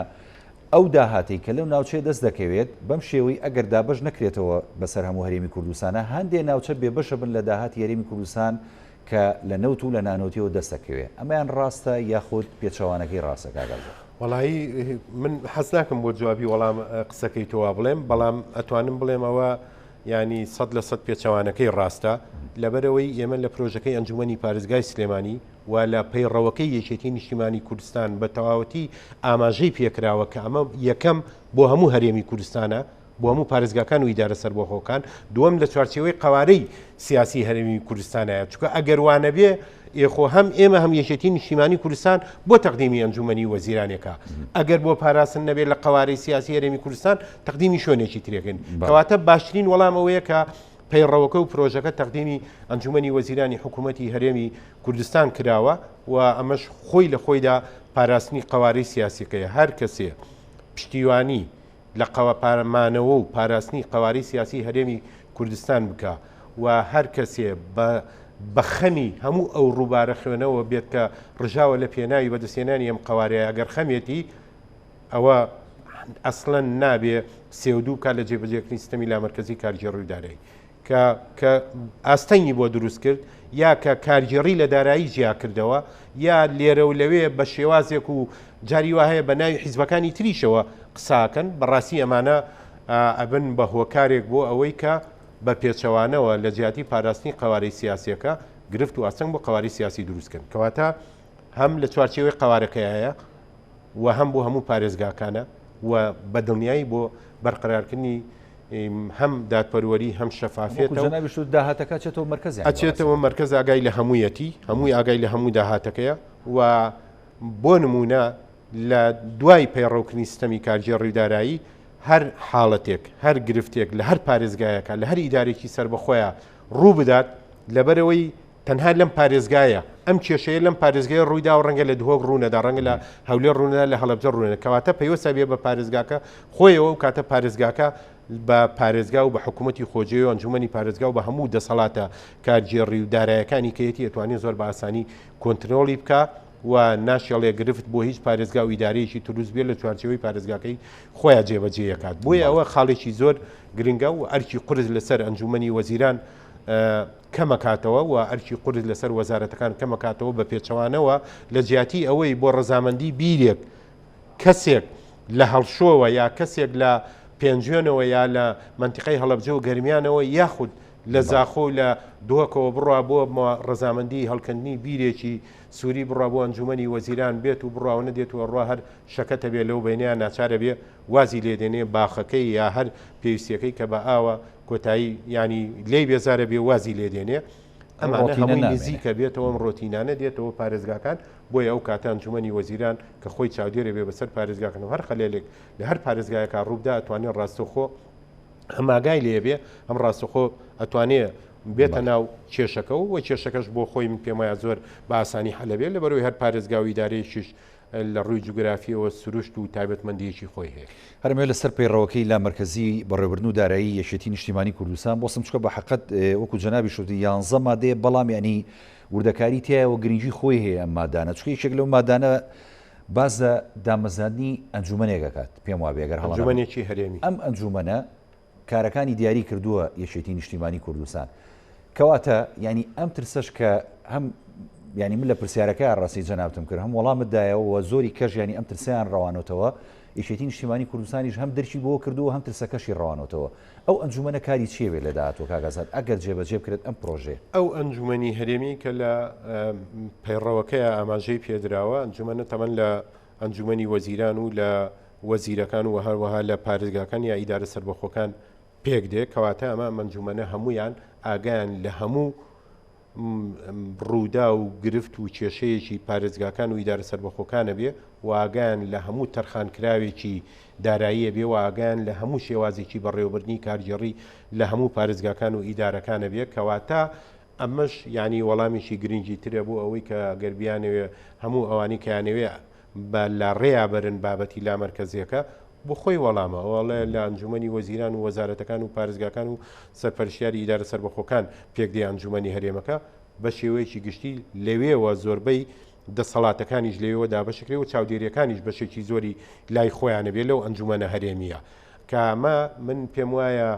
ئەو داهاتەی کە لەو ناوچەیە دەست دەکەوێت، بەم شێوەی ئەگەر دابەش نەکرێتەوە بەسەر هەموو هەرێمی کوردستانا، هەندێ ناوچە بێبەشە بن لە داهاتی هەرێمی کوردستان کە لە نەوت و لە نانەوتیەوە دەست دەکەوێ. ئەمەیان ڕاستە یاخود پێچەوانەکەی ڕاستە کاک ئازاد؟ وەڵایی من حەز ناکەم بۆ جوابی وەڵام قسەکەی تۆ وا بڵێم، بەڵام ئەتوانم بڵێم ئەوە یانی 100% پێچەوانەکەی ڕاستە، لەبەرئەوەی ئێمە لە پرۆژەکەی ئەنجومەنی پارێزگای سلێمانی و لە پەیڕەوەکەی یەکێتی نیشتیمانی کوردستان بە تەواوەتی ئاماژەی پێکراوە کە ئەمە یەکەم بۆ هەموو هەرێمی کوردستانە، بۆ هەموو پارێزگاکان و ئیدارە سەربەخۆکان، دووەم لە چوارچێوەی قەوارەی سیاسی هەرێمی کوردستانایە، چونکە ئەگەر وانەبێ ئێ خۆ هەم ئێمە هەم یەکێتی نیشتیمانی کوردستان بۆ تەقدیمی ئەنجومەنی وەزیرانێکە، ئەگەر بۆ پاراستن نەبێ لە قەوارەی سیاسی هەرێمی کوردستان تەقدیمی شوێنێکی ترێکن. کەواتە باشترین وەڵام ئەوەیە کە پەیڕەوەکە و پرۆژەکە تەقدیمی ئەنجومەنی وەزیرانی حکوومەتی هەرێمی کوردستان کراوە و ئەمەش خۆی لە خۆیدا پاراستنی قەوارەی سیاسیەکەیە. هەر کەسێ پشتیوانی لە مانەوە و پاراستنی قەوارەی سیاسی هەرێمی کوردستان بکا و هەر کەسێ بە بە خەمی هەموو ئەو ڕووبارە خوێنەوە بێت کە ڕژاوە لە پێناوی بەدەستهێنانی ئەم قەوارەیە ئەگەر خەمێتی ئەوە ئەسڵەن نابێ سێودوو بکات لە جێبەجێکردنی سیستەمی لامەرکەزی کارگێڕی و دارایی کە کە ئاستەنگی بۆ دروست کرد یا کە کارگێڕی لە دارایی جیا کردەوە یا لێرە و لەوێ بە شێوازێک و جاری وا هەیە بە ناوی حیزبەکانی تریشەوە قساکەن بەڕاستی ئەمانە ئەبن بە هۆکارێک بۆ ئەوەی کە بە پێچەوانەوە لە جیاتی پاراستنی قەوارەی سیاسیەکە گرفت و ئاستەنگ بۆ قەوارەی سیاسی دروستکەن کەواتە هەم لە چوارچێوەی قەوارەکەیە و هەم بۆ هەموو پارێزگاکانە و بە دڵنیایی بۆ بەرقەرارکردنی هەم دادپەروەری هەم شەفافیەتە و جەنابیشت وت داهاتەکە ئەچێتەوە مەرکەز یانی ئەچێتەوە مەرکەز ئاگای لە هەموویەتی هەمووی ئاگای لە هەموو داهاتەکەیە و بۆ نمونە لە دوای پەیڕەوکردنی سیستەمی کارگێڕی و دارایی هەر حاڵەتێک هەر گرفتێک لە هەر پارێزگایەکە لە هەر ئیدارێکی سەربەخۆیە ڕوو بدات لەبەرەوەی تەنها لەم پارێزگایە ئەم کێشەیە لەم پارێزگای ڕوویدا و ڕەنگە لە دهۆک ڕوونەدا ڕەنگە لە هەولێر ڕوونەدا لە هەڵەبجە ڕوونە کەواتە پەیوەستە بێ بە پارێزگاکە خۆیەوە و کاتە پارێزگاکە بە پارێزگا و بە حکوومەتی خۆجێی و ئەنجومەنی پارێزگا و بە هەموو دەسەڵاتە کارگێڕی و دارایەکانی کەیەتی ئەتوانێت زۆر بە ئاسانی کۆنترۆڵی بکا و ناشێڵێ گرفت بۆ هیچ پارێزگا و ئیدارەیەکی تروست بێت لە چوارچێوەی پارێزگاکەی خۆیان جێبەجێیەکات بۆیە ئەوە خاڵێکی زۆر گرنگە و ئەرکی قورس لەسەر ئەنجومەنی وەزیران کەمەکاتەوە و ئەرکی قورس لەسەر وەزارەتەکان کەمەکاتەوە بە پێچەوانەوە لە جیاتی ئەوەی بۆ ڕەزامەندی بیرێک کەسێک لە هەڵشۆوە یا کەسێک لە پێنجوێنەوە یا لە مەنتیقەی هەڵەبجە و گەرمیانەوە یاخود لە زاخۆ و لە دهۆکەوە بڕوا بۆ ڕەزامەندی هەڵکەندنی بیرێکی سووری بڕوا بۆ ئەنجومەنی وەزیران بێت و بڕوا و نەدێت و ئەڕوا هەر شەکەتە بێ لەو بەینەیا ناچارە بێ وازی لێ دێنێ باخەکەی یا هەر پێویستیەکەی کە بە ئاوە کۆتایی یانی لێی بێزارە بێ وازی لێ دێنێ ئەمانە هەمووی نزیکە بێتەوە ئەم ڕۆتینانە دێتەوە پارێزگاکان بۆیە ئەو کاتە ئەنجومەنی وەزیران کە خۆی چاودێرە بێ بەسەر پارێزگاکان و هەر خەلێلێک لە هەر پارێزگایەکە ڕووبدا ئەتوانێت ڕاستەوخۆ هەم ئاگای لێ بێ هەم ڕاستەخۆ ئەتوانێ بێتە ناو کێشەکە و کێشەکەش بۆ خۆی من پێم وایە زۆر بە ئاسانی حەلە بێت لەبەرەوەی هەر پارێزگا و ئیدارەیەکیش لە ڕووی جوگرافییەوە سروشت و تایبەتمەندییەکی خۆی هەیە. هەرمێ لەسەر پەیڕەوەکەی لامەرکەزی بەڕێوەبردن و دارایی یەکێتی نیشتیمانی کوردستان بۆسم چکە بە حەقەت وەکو جەنابیش وتی یانزە مادەیە بەڵام یانی وردەکاری تیایە و گرنگی خۆی هەیە ئەم مادانە چونکە یەکێک لەو مادانە باس لە دامەزراندنی ئەنجومەنێک ئەکات پێم وابێ گەر هەڵە نەبم ئەنجومەنێکی هەرێمی. ئەم ئەنجومەنە کارەکانی دیاری کردووە یەکێتی نیشتیمانی کوردستان کەواتە یانی ئەم ترسەش کە هەم یانی من لە پرسیارەکە ڕاستی جەنابتم کرد هەم وەڵامت دایەوە و زۆری کەش یانی ئەم ترسیان ڕەوانەتەوە یەکێتی نیشتیمانی کوردستانیش هەم دەرکی بۆ کردووە هەم ترسەکەشی ڕەوانەتەوە ئەو ئەنجومەنە کاری چیە بێت لە داهاتوو کاک ئازاد ئەگەر جێبەجێ بکرێت ئەم پرۆژەیە؟ ئەو ئەنجومەنی هەرێمی کە لە پەیڕەوەکەیا ئاماژەی پێدراوە ئەنجومەنە تەمەن لە ئەنجومەنی وەزیران و لە وەزیرەکان و هەروەها لە پارێزگاکان یا ئیدارە سەربەخۆکان پێک دێ، کەواتە ئەمە ئەم ئەنجومەنە هەموویان ئاگایان لە هەموو ڕووداو و گرفت و کێشەیەکی پارێزگاکان و ئیدارە سەربەخۆکانە بێ و ئاگایان لە هەموو تەرخانکراوێکی داراییە بێ و ئاگایان لە هەموو شێوازێکی بەڕێوەبردنی کارگێڕی لە هەموو پارێزگاکان و ئیدارەکانە بێ، کەواتە ئەمەش یانی وەڵامێکی گرنگی ترە بۆ ئەوەی کە گەر بیانەوێ هەموو ئەوانەی کە یانەوێ بە لاڕێیا بەرن بابەتی لامەرکەزیەکە بۆ خۆی وەڵامە ئەو ئەڵێ لە ئەنجومەنی وەزیران و وەزارەتەکان و پارێزگاکان و سەرپەرشتیاری ئیدارە سەربەخۆکان پێکدێ ئەنجومەنی هەرێمەکە بە شێوەیەکی گشتی لەوێوە زۆربەی دەسەڵاتەکانیش لەوێوە دابەشکرێ و چاودێریەکانیش بەشێکی زۆری لای خۆیانە بێ لەو ئەنجومەنە هەرێمیە کە ئەمە من پێم وایە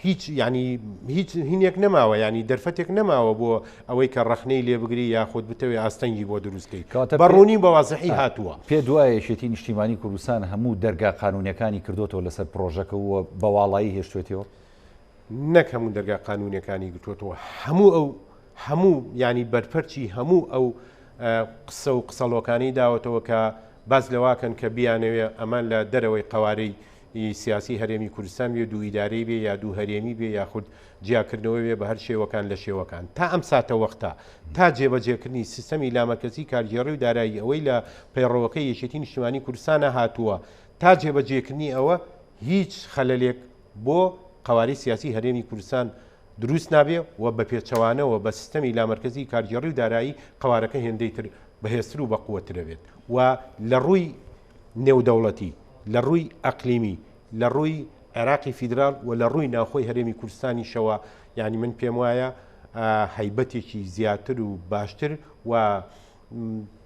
هیچ یانی هیچ هینێک نەماوە ینی دەرفەتێک نەماوە بۆ ئەوەی کە ڕەخنەی لێ بگری یاخود بتەوێ ئاستەنگی بۆ دروستکەی کەواتە بە ڕوونی بە وازحی هاتووە. پێ دوایە یەکێتی نیشتیمانی کوردستان هەموو دەرگا قانونیەکانی کردۆتەوە لەسەر پرۆژەکە و بە واڵایی هێشتوێتیەوە؟ نەک هەموو دەرگا قانونیەکانی گرتووەتەوە هەموو ئەو هەموو ینی بەرپەرچی هەموو ئەو قسە و قسەڵۆکانی داوەتەوە کە باس لەواکەن کە بیانەوێ ئەمان لە دەرەوەی قەوارەی ی سیاسی هەرێمی کوردستان بێ دوو ئیدارەی بێ یا دوو هەرێمی بێ یاخود جیاکردنەوە بێ بە هەر شێوەکان لە شێوەکان تا ئەم ساتەوەختە تا جێبەجێکردنی سیستەمی لامەرکەزی کارگێڕی و دارایی ئەوەی لە پەیڕەوەکەی یەکێتی نیشتیمانی کوردستانە هاتووە تا جێبەجێکردنی ئەوە هیچ خەلەلێک بۆ قەوارەی سیاسی هەرێمی کوردستان. دروست نابێ و بە پێچەوانەوە بە سیستەمی لامەرکەزی کارگێڕی و دارایی قەوارەکە هێندەی تر بەهێزتر و بەقوەتتر ئەبێت و لە ڕووی نێودەوڵەتی، لە ڕووی ئەقلیمی، لە ڕووی عێراقی فیدراڵ و لە ڕووی ناوخۆی هەرێمی کوردستانیشەوە یانی من پێم وایە هەیبەتێکی زیاتر و باشتر و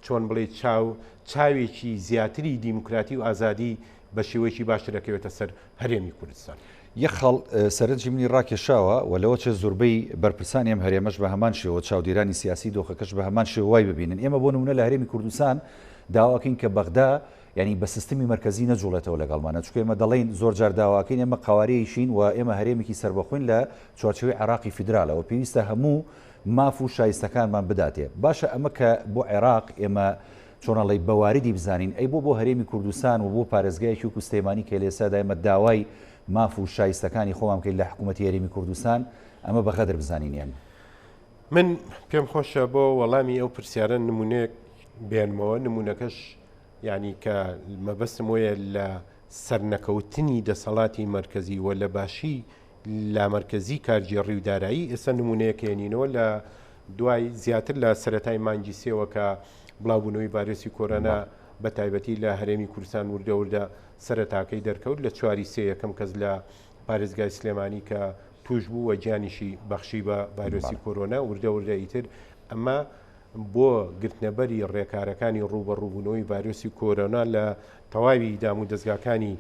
چۆن بڵێ چاو چاوێکی زیاتری دیموکراتی و ئازادی بە شێوەیەکی باشتر دەکەوێتە سەر هەرێمی کوردستان. یەک خاڵ سەرنجی منی ڕاکێشاوە و لەوەچێ زۆربەی بەرپرسانی ئەم هەرێمەش بە هەمان شێوە، چاودێرانی سیاسی دۆخەکەش بە هەمان شێوە وای ببینن. ئێمە بۆ نموونە لە هەرێمی کوردستان داواکەین کە بەغدا یانی بە سیستمی مەرکەزی نەجوڵێتەوە لەگەڵمانە، چونکە ئێمە دەڵێین زۆر جار داواکەین ئێمە قەوارەیەکین و ئێمە هەرێمێکی سەربەخۆین لە چوارچێوەی عێراقی فیدرالەوە پێویستە هەموو ماف و شایستەکانمان بداتێ. باشە ئەمە کە بۆ عێراق ئێمە چۆن ئەڵێی بە واردی بزانین، ئەی بۆ بۆ هەرێمی کوردستان و بۆ پارێزگایەکی وەکو سلێمانی کە لە ئێستادا ئێمە داوای ماف و شایستەکانی خۆمان بکەین لە حکوومەتی هەرێمی کوردستان، ئەمە بە غەدر بزانین ئێمە؟ من پێم خۆشە بۆ وەڵامی ئەو پرسیارە نموونەیەک بێنمەوە، نموونەکەش یانی کە مەبەستم وەیە لە سەرنەکەوتنی دەسەڵاتی مەرکەزی و لە باشی لامەرکەزی کارگێڕی و دارایی، ئێستا نموونەیەک هێنینەوە لە دوای زیاتر لە سەرەتای مانگی سێوە کە بڵاوبوونەوەی ڤایرۆسی کۆرۆنا بە تایبەتی لە هەرێمی کوردستان وردە وردە سەرەتاکەی دەرکەوت لە چواری سێ یەکەم کەس لە پارێزگای سلێمانی کە توش بوو و گیانیشی بەخشی بە ڤایرۆسی کۆرۆنا وردە وردە ئیتر ئەمە بۆ گرتنەبەری ڕێکارەکانی ڕووبەڕووبوونەوەی ڤایرۆسی کۆرۆنا لە تەواوی دام و دەزگاکانی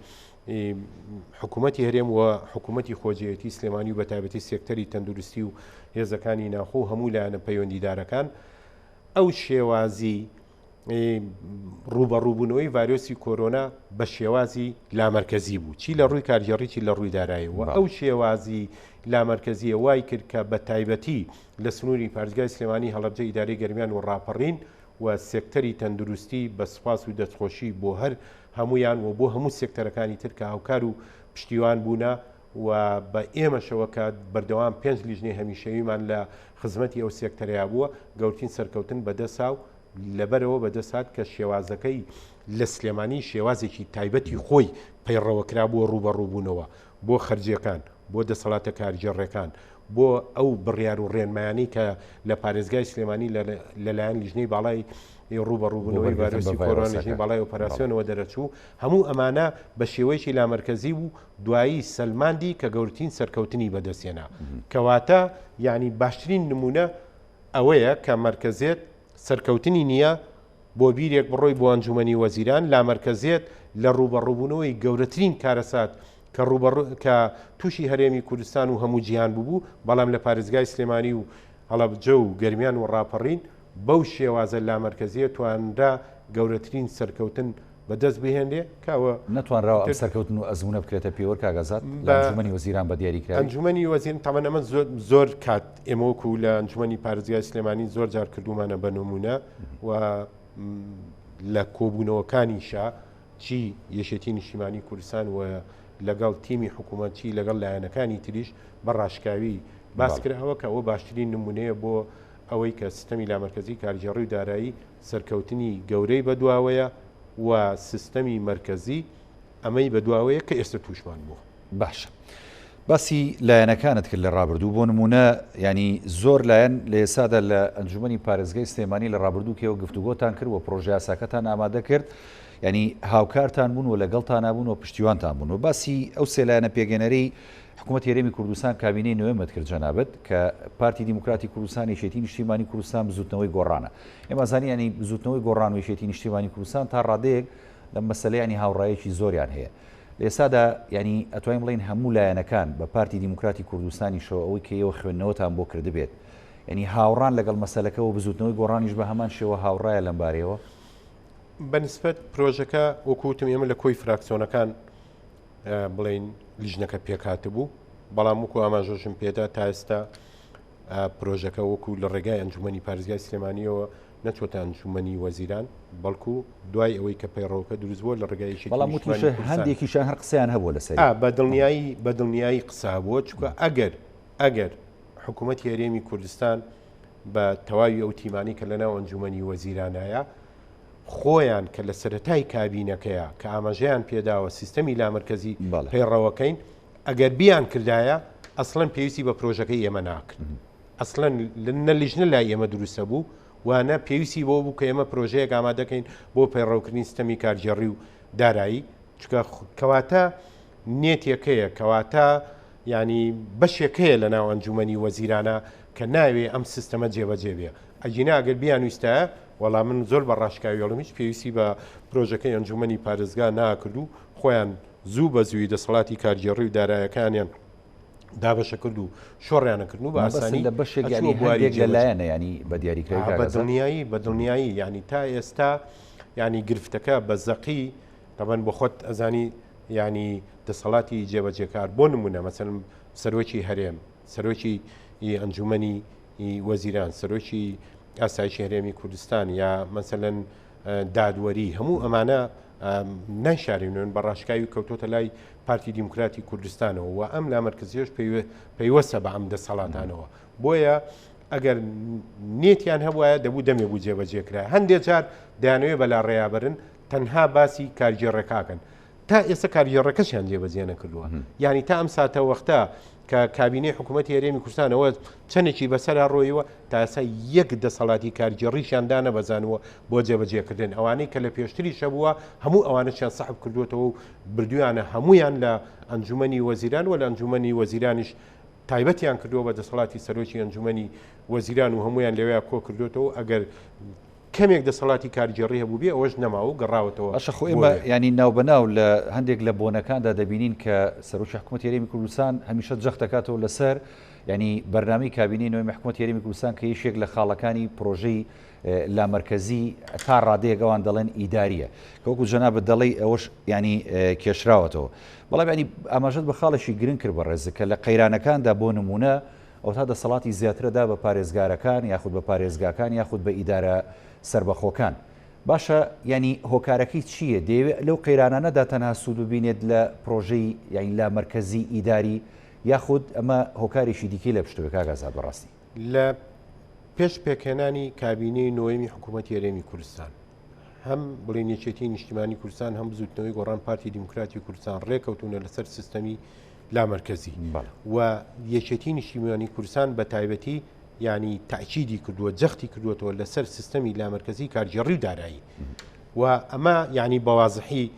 حکوومەتی هەرێم و حکوومەتی خۆجێیەتی سلێمانی و بەتایبەتی سێکتەری تەندروستی و هێزەکانی ناوخۆ و هەموو لایەنە پەیوەندیدارەکان ئەو شێوازی ڕووبەڕووبوونەوەی ڤایرۆسی کۆرۆنا بە شێوازی لامەرکەزی بوو چی لە ڕووی کارگێڕی چی لە ڕووی دارایی و ئەو شێوازی لامەرکەزیە وای کرد کە بە تایبەتی لە سنووری پارێزگای سلێمانی هەڵەبجە ئیدارەی گەرمیان و ڕاپەڕین و سێکتەری تەندروستی بە سوپاس و دەستخۆشی بۆ هەر هەموویان و بۆ هەموو سێکتەرەکانی تر کە هاوکار و پشتیوان بوونە و بە ئێمەشەوە کە بەردەوام پێنج لیژنەی هەمیشەییمان لە خزمەتی ئەو سێکتەرەیا بووە، گەورترین سەرکەوتن بەدەستها و لەبەرئەوە بەدەست هات کە شێوازەکەی لە سلێمانی شێوازێکی تایبەتی خۆی پەیڕەوە کرا بۆ ڕووبەڕووبوونەوە، بۆ خەرجییەکان، بۆ دەسەڵاتە کارگێڕیەکان، بۆ ئەو بڕیار و ڕێنمایانەی کە لە پارێزگای سلێمانی لەلایەن لیژنەی باڵای ڕووبەڕووبوونەوەی ڤایرۆسی کۆرۆنا، لیژنەی باڵای ئۆپەراسیۆنەوە دەرەچوو، هەموو ئەمانە بە شێوەیەکی لامەرکەزی بوو، دوایی سەلماندی کە گەورترین سەرکەوتنی بەدەستهێنا. کەواتە یانی باشترین نموونە ئەوەیە کە مەرکەزێت سەرکەوتنی نییە، بۆ بیرێک بڕۆی بۆ ئەنجومەنی وەزیران، لامەرکەزێت لە ڕووبەڕووبوونەوەی گەورەترین کارەسات کە ڕووبەڕوو کە تووشی هەرێمی کوردستان و هەموو جیهان بووبوو، بەڵام لە پارێزگای سلێمانی و هەڵەبجە و گەرمیان و ڕاپەڕین بەو شێوازە لامەرکەزییە توانرا گەورەترین سەرکەوتن بەدەست بهێنرێ کە ئەوە نەتوانراوە ئەم سەرکەوتن و ئەزموونە بکرێتە پێوەر کاک ئازاد لە ئەنجومەنی وەزیران بە دیاریکراوی؟ ئەنجومەنی وەزیران تەبعەن ئەمە زۆر کات ئێمە وەکو لە ئەنجومەنی پارێزگای سلێمانی زۆر جار کردوومانە بە نموونە و لە کۆبوونەوەکانیشا چی یەکێتی نیشتیمانی کوردستان و لەگەڵ تیمی حکوومەت چی لەگەڵ لایەنەکانی تریش بە ڕاشکاوی باس کراوە کە ئەوە باشترین نمونەیە بۆ ئەوەی کە سیستەمی لامەرکەزی کارگێڕی و دارایی سەرکەوتنی گەورەی بەدواوەیە و سیستەمی مەرکەزی ئەمەی بەدواوەیە کە ئێستا تووشمان بووە. باشە باسی لایەنەکانت کرد لە ڕابردوو بۆ نمونە ینی زۆر لایەن لە ئێسادا لە ئەنجومەنی پارێزگای سلێمانی لە ڕابردوو کێوە گفتوگۆتان کرد و پرۆژەیاساکەتان ئامادە کرد ینی هاوکارتان بوون و لەگەڵتان بوون و پشتیوانتان بوون و باسی ئەو سێ لایەنە پێگەنەرەی حکوومەتی هەرێمی کوردستان کابینەی نوێمت کرد جەنابت کە پارتی دیموکراتی کوردستان یەکێتی نیشتیمانی کوردستان بزوتنەوەی گۆڕانە ئێمە زانی ینی بزوتنەوەی گۆڕان و یەکێتی نیشتیمانی کوردستان تا ڕادەیەک لەم مەسەلەیە ینی هاوڕایەکی زۆریان هەیە لە ئێستادا یانی ئەتوانین بڵێین هەموو لایەنەکان بە پارتی دیموکراتی کوردستانیشەوە ئەوەی کە ئێوە خوێندنەوەتان بۆ کردبێت یانی هاوڕان لەگەڵ مەسەلەکە و بزوتنەوەی گۆڕانیش بە هەمان شێوە هاوڕایە لەم بارەیەوە؟ بە نسبەت پرۆژەکە وەکو وتم ئێمە لە کۆی فراکسیۆنەکان بڵێین لیژنەکە پێکهاتبوو بەڵام وەکو ئاماژەشم پێدا تا ئێستا پرۆژەکە وەکو لە ڕێگای ئەنجومەنی پارێزگای سلێمانیەوە نەچۆتە ئەنجومەنی وەزیران، بەڵکو دوای ئەوەی کە پەیڕەوەکە دروست بووە لە ڕێگای یەکێتی بەڵام نیشتمانی وتیشە کوردستان. هەندێکیشیان هەر قسەیان هەبووە لەسەری. ئا بە دڵنیایی بە دڵنیایی قسە هەبووە، چونکە ئەگەر ئەگەر حکوومەتی هەرێمی کوردستان بە تەواوی ئەو تیمانەی کە لەناو ئەنجومەنی وەزیرانایە خۆیان کە لە سەرەتای کابینەکەیە کە ئاماژەیان پێداوە سیستەمی لامەرکەزی بەڵێ. پەیڕەوەکەین ئەگەر بیانکردایە ئەسڵەن پێویستی بە پرۆژەکەی ئێمە ناکرد. ئەسڵەن نە لیژنە لای ئێمە دروستە بوو و نە پێویستی بەوە بوو کە ئێمە پرۆژەیەک ئامادەکەین بۆ پەیڕەوکردنی سیستەمی کارگێڕی و دارایی چونکە کەواتە نێتێک هەیە کەواتە ینی بەشێک هەیە لە ناو ئەنجومەنی وەزیرانە کە ناوێ ئەم سیستەمە جێبەجێ بێ ئەگینا ئەگەر بیان ویستایە وەڵا من زۆر بە ڕاشکاوی ئەڵێم هیچ پێویستی بە پرۆژەکەی ئەنجومەنی پارێزگا ناکرد و خۆیان زوو بە زووی دەسەڵاتی کارگێڕی و دارایەکانیان دابەشە کرد و شۆڕیانە کردن و بە ئاسانی لە بەشێک یانی هەندێک لە لایەنە ینی بە دیاریکراوی بە دڵنیایی بە دڵنیایی ینی تا ئێستا ینی گرفتەکە بە زەقی تەبەن بۆ خۆت ئەزانی ینی دەسەڵاتی جێبەجێکار بۆ نمونە مەسەن سەرۆکی هەرێم سەرۆکی ئەنجومەنی وەزیران سەرۆکی ئاسایشی هەرێمی کوردستان یا مەسەلەن دادوەری هەموو ئەمانە نایشارینن بە ڕاشکاوی کەوتۆتە لای پارتی دیموکراتی کوردستانەوە و ئەم لامەرکزیش پەیوەستە بە ئەم دەسەڵاتانەوە بۆیە ئەگەر نێتیان هەبواە دەبوو دەمێ بوو جێبەجێکرا هەندێک جار دەیانەوێ بەلا ڕێیابرن تەنها باسی کارگێڕەکەکەن تا ئێستا کارگێڕەکەشیان جێبەجێ نەکردووە یعنی تا ئەم ساتە وەختە کە کابینەی حکوومەتی هەرێمی کوردستانەوە چەندێکی بەسەرا ڕۆیوە تا ئێستا یەک دەسەڵاتی کارگێڕیشیان دانەبەزانووە بۆ جێبەجێکردن ئەوانەی کە لە پێشتریش هەبووە هەموو ئەوانەشیان سەحب کردووەتەوە و بردویانە هەمویان لە ئەنجومەنی وەزیران و لە ئەنجومەنی وەزیرانیش تایبەتیان کردووە بە دەسەڵاتی سەرۆکی ئەنجومەنی وەزیران و هەمویان لەوێ کۆ کردوێتەوە ئەگەر کەمێک دەسەڵاتی کارگێڕی هەبووبێ ئەوەش نەماوە و گەڕاوەتەوە باشە خۆ ئێمە یانی ناوبەناو لە هەندێک لە بۆنەکاندا دەبینین کە سەرۆکی حکوومەتی هەرێمی کوردستان هەمیشە جەخت دەکاتەوە لەسەر یانی بەرنامەی کابینەی نۆیەمی حکوومەتی هەرێمی کوردستان کە یەکێک لە خاڵەکانی پرۆژەی لامەرکەزی تا ڕادەیەک ئەوان دەڵێن ئیداریە کە وەکو جەنابت دەڵێی ئەوەش ینی کێشراوەتەوە بەڵام ینی ئاماژەت بە خاڵێکی گرنگ کرد بەڕێز کە لە قەیرانەکاندا بۆ نمونە ئەوەتا دەسەڵاتی زیاترە دا بە پارێزگارەکان یاخود بە پارێزگاکان یاخود بە ئیدارە سەربەخۆکان. باشە یانی هۆکارەکەی چییە؟ دەیەوێ لەو قەیرانانەدا تەنها سوود ببینێت لە پرۆژەی یانی لامەرکەزی ئیداری یاخود ئەمە هۆکارێکی دیکەی لە پشتەوەیە کاک ئازاد بەڕاستی؟ لە پێش پێکهێنانی کابینەی نۆیەمی حکوومەتی هەرێمی کوردستان هەم بڵێن یەکێتی نیشتیمانی کوردستان هەم بزوتنەوەی گۆڕان پارتی دیموکراتی کوردستان ڕێکەوتونە لەسەر سیستەمی لامەرکەزی و یەکێتی نیشتیمانی کوردستان بە تایبەتی ینی تاکیدی کردووە جەختی کردووەتەوە لەسەر سیستەمی لامەرکەزی کارگێڕی و دارایی و ئەمە ینی بەوازحی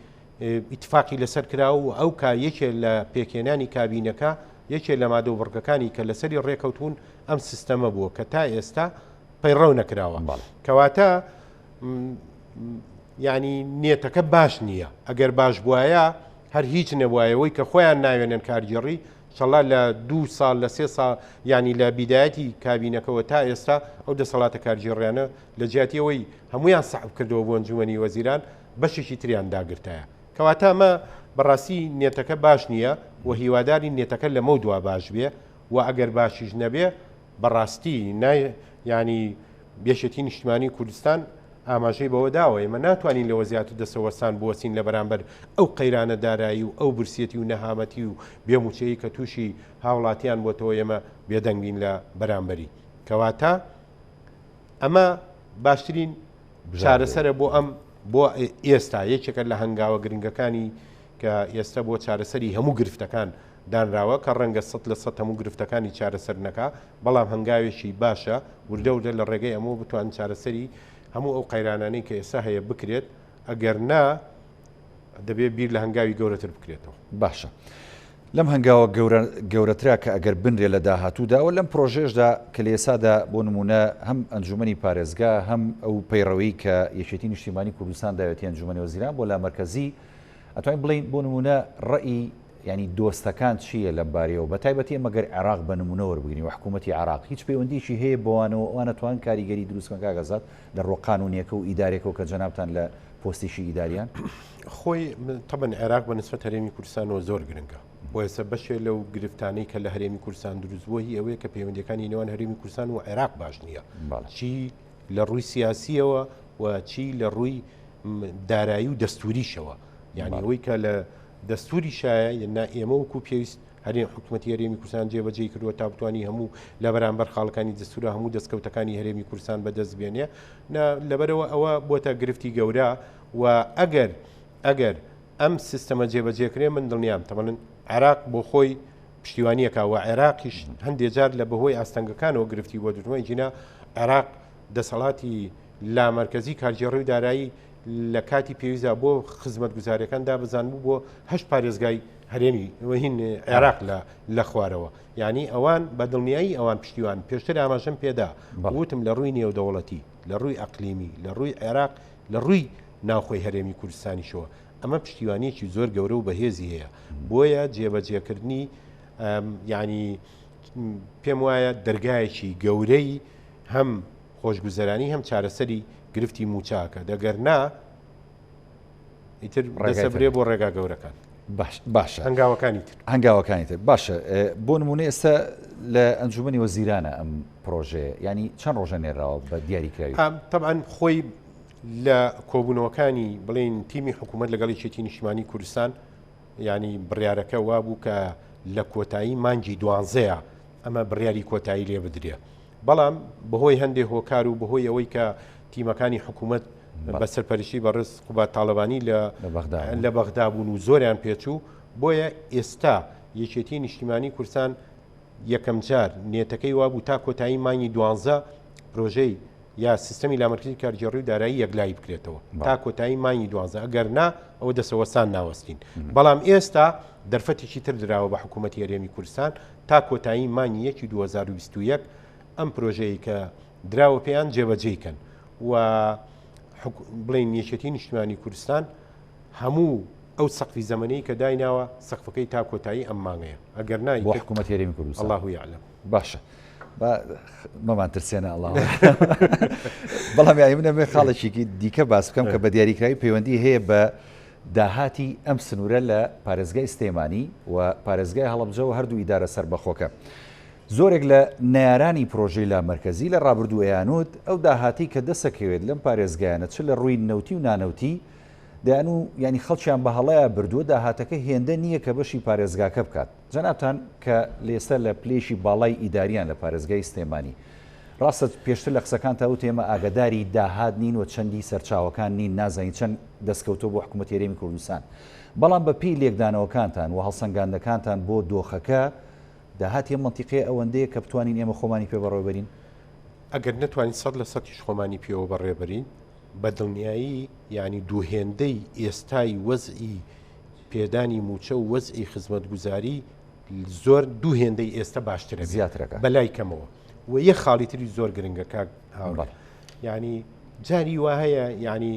ئیتفاقی لەسەر کرا و ئەو کا یەکێ لە پێکهێنانی کابینەکە یەکێ لە مادە و بڕگەکانی کە لەسەری ڕێکەوتون ئەم سیستەمە بووە کە تا ئێستا پەیڕەو نەکراوە کەواتە یعنی نێتەکە باش نییە ئەگەر باش بواە هەر هیچ نەبوایەوەی کە خۆیان ناوێنن کارگێڕی شەڵا لە دوو ساڵ لە سێ ساڵ ینی لە بیدایەتی کابینەکەەوە تا ئێستا ئەو دەسەڵاتە کارگێڕیانە لە جیاتی ئەوەی هەمویان سەحب کردەوە بۆ ئەنجومەنی وەزیران بەشێکی تریان داگرتایە کەواتە ئەمە بەڕاستی نێتەکە باش نییە و هیواداری نێتەکە لەمە دوا باش بێ و ئەگەر باشیش نەبێ بەڕاستی نای یانی یەکێتی نیشتمانی کوردستان ئاماژەی بەوە داوە ئێمە ناتوانین لەوە زیاتر دەسەوەستان بوەستین لە بەرامبەر ئەو قەیرانە دارایی و ئەو برسیەتی و نەهامەتی و بێموچەیی کە تووشی هاوڵاتیان بۆتەوە ئێمە بێدەنگ بین لە بەرامبەری کەواتە ئەمە باشترین چارەسەرە بۆ ئەم بۆ ئێستا یەکێکە لە هەنگاوە گرنگەکانی کە ئێستا بۆ چارەسەری هەموو گرفتەکان دانراوە کە ڕەنگە 100% هەموو گرفتەکانی چارەسەر نەکا بەڵام هەنگاوێکی باشە وردە وردە لە ڕێگەی ئەمەوە بتوان چارەسەری هەموو ئەو قەیرانانەی کە ئێستا هەیە بکرێت ئەگەر نا دەبێت بیر لە هەنگاوی گەورەتر بکرێتەوە. باشە لەم هەنگاوە گەورە گەورەترە کە ئەگەر بنرێ لە داهاتوودا و لەم پرۆژەیەشدا کە لە ئێسادا بۆ نموونە هەم ئەنجوومەنی پارێزگا هەم ئەو پەیڕەوەی کە یەکێتی نیشتیمانی کوردستان داوێتی ئەنجوومەنی وەزیران بۆ لامەرکەزی ئەتوانین بڵێین بۆ نموونە ڕەئی یانی دۆستەکان چییە لەم بارەیەوە بە تایبەتی ئێمە گەر عێراق بە نموونە وەربگرین و حکوومەتی عێراق هیچ پەیوەندییەکی هەیە بەوانەوە ئەوان ئەتوانن کاریگەری دروست بکەن کاک ئازاد لە ڕووە قانوونییەکە و ئیدارێکەوە کە جەنابتان لە پۆستێکی ئیداریان؟ خۆی تەبەن عێراق بە نسبەت هەرێمی کوردستانەوە زۆر گرنگە بۆ ئێستا بەشێ لەو گرفتانەی کە لە هەرێمی کوردستان دروست بووە هی ئەوەیە کە پەیوەندیەکانی نێوان هەرێمی کوردستان و عێراق باش نییە چی لە ڕووی سیاسیەوە و چی لە ڕووی دارایی و دەستوریشەوە یعنی ئەوەی کە لە دەستوری شایە نا ئێمە وەکو پێویست هەرێم حکوومەتی هەرێمی کوردستان جێبەجێی کردووە تا بتوانانی هەموو لە بەرامبەر خاڵەکانی دەستورە هەموو دەستکەوتەکانی هەرێمی کوردستان بەدەست بێنێ نا لەبەرەوە ئەوە بۆتە گرفتی گەورە و ئەگەر ئەگەر ئەم سیستەمە جێبەجێکرێ من دڵنیام تەمەن عێراق بۆ خۆی. پشتیوانیەکە و عێراقیش هەندێک جار لە بەهۆی ئاستەنگەکانەوە گرفتی بۆ دروستبووە جینا عێراق دەسەڵاتی لامەرکەزی کارگێڕی و دارایی لە کاتی پێویستدا بۆ خزمەتگوزاریەکان دابەزاندبوو بۆ هەشت پارێزگای هەرێمی هین عێراق لە لە خوارەوە یعنی ئەوان بە دڵنیایی ئەوان پشتیوان پێشتر ئاماژەم پێدا وتم لە ڕووی نێودەوڵەتی لە ڕووی ئەقلیمی لە ڕووی عێراق لە ڕووی ناوخۆی هەرێمی کوردستانیشەوە ئەمە پشتیوانیەکی زۆر گەورە و بەهێزی هەیە بۆیە جێبەجێکردنی یعنی پێم وایە دەرگایەکی گەورەی هەم خۆشگوزەرانی هەم چارەسەری گرفتی مووچەکە دەگەر نا ئیتر ڕێگەبرێ بۆ ڕێگا گەورەکان باشە هەنگاوەکانی تر هەنگاوەکانی تر باشە بۆ نمونە ئێستا لە ئەنجومی وەزیرانە ئەم پرۆژەیە ینی چەند ڕۆژە نێراوە بە دیاری کراوی طبعا خۆی لە کۆبوونەوەکانی بڵین تیمی حکوومەت لەگەڵ یەکێتی نیشتمانی کوردستان ینی بڕیارەکە وابوو کە لە کۆتایی مانگی دوانزەیە ئەمە بڕیاری کۆتایی لێ بدرێ بەڵام بەهۆی هەندێ هۆکار و بەهۆی ئەوەی کە تیمەکانی حکوومەت بە سەرپەرشتی بەڕێز قوباد تاڵەبانی لە بەغدا بوون و زۆریان پێچوو، بۆیە ئێستا یەکێتی نیشتیمانی کوردستان یەکەمجار نێتەکەی وابوو تا کۆتایی مانگی دوانزە پرۆژەی یا سیستەمی لامەرکزی کارگێڕی و دارایی یەکلایی بکرێتەوە تا کۆتایی مانگی دوانزە ئەگەر نا ئەوە دەسەوەستان ناوەستین بەڵام ئێستا دەرفەتێکی تر دراوە بە حکوومەتی هەرێمی کوردستان تا کۆتایی مانگی یەکی 2021 ئەم پرۆژەیە کە دراوە پێیان جێبەجێی کەن و بڵین یەکێتی نیشتمانی کوردستان هەموو ئەو سەقفی زەمەنەی کە دایناوە سەقفەکەی تا کۆتایی ئەم مانگەیە ئەگەر نا بۆ حکوومەت هەرێمی کوردستان الله يعلم باشە با مەمان ترسێنە ئەڵا بەڵام یاری منە خاڵێکی دیکە باس بکەم کە بە دیاریکراوی پەیوەندی هەیە بە داهاتی ئەم سنوورە لە پارێزگای سلێمانی و پارێزگای هەڵەبجە و هەردوو ئیدارە سەربەخۆکە. زۆرێک لە نەیارانی پرۆژەی لامەرکەزی لە ڕابردوو ئەیانوت ئەو داهاتەی کە دەسەکەوێت لەم پارێزگایانە چ لە ڕووی نەوتی و نانەوتی دەیان و یانی خەڵکیان بە هەڵەیا بردووە داهاتەکە هێندە نییە کە بەشی پارێزگاکە بکات جەنابتان کە لێستا لە پلەیەکی باڵای ئیداریان لە پارێزگای سلێمانی ڕاستە پێشتر لە قسەکانتا وت ئێمە ئاگاداری داهات نین و چەندی سەرچاوەکان نین نازانین چەند دەستکەوتوە بۆ حکوومەتی هەرێمی کوردستان بەڵام بە پێی لێکدانەوەکانتان و هەڵسەنگاندنەکانتان بۆ دۆخەکە داهاتی ئەم مەنتیقەیە ئەوەندەیە کە بتوانین ئێمە خۆمانی پێ بەڕێوەبەرین؟ ئەگەر نەتوانین سەد لە سەدیش خۆمانی پێوە بەڕێبەرین بە دڵنیایی یانی دوو هێندەی ئێستای وەزعی پێدانی مووچە و وەزعی خزمەتگوزاری زۆر دوو هێندەی ئێستا باشترە زیاترەکە بەلای کەمەوە و یە خاڵی تری زۆر گرنگە کاک هاوڕێ یعنی جاری وا هەیە یعنی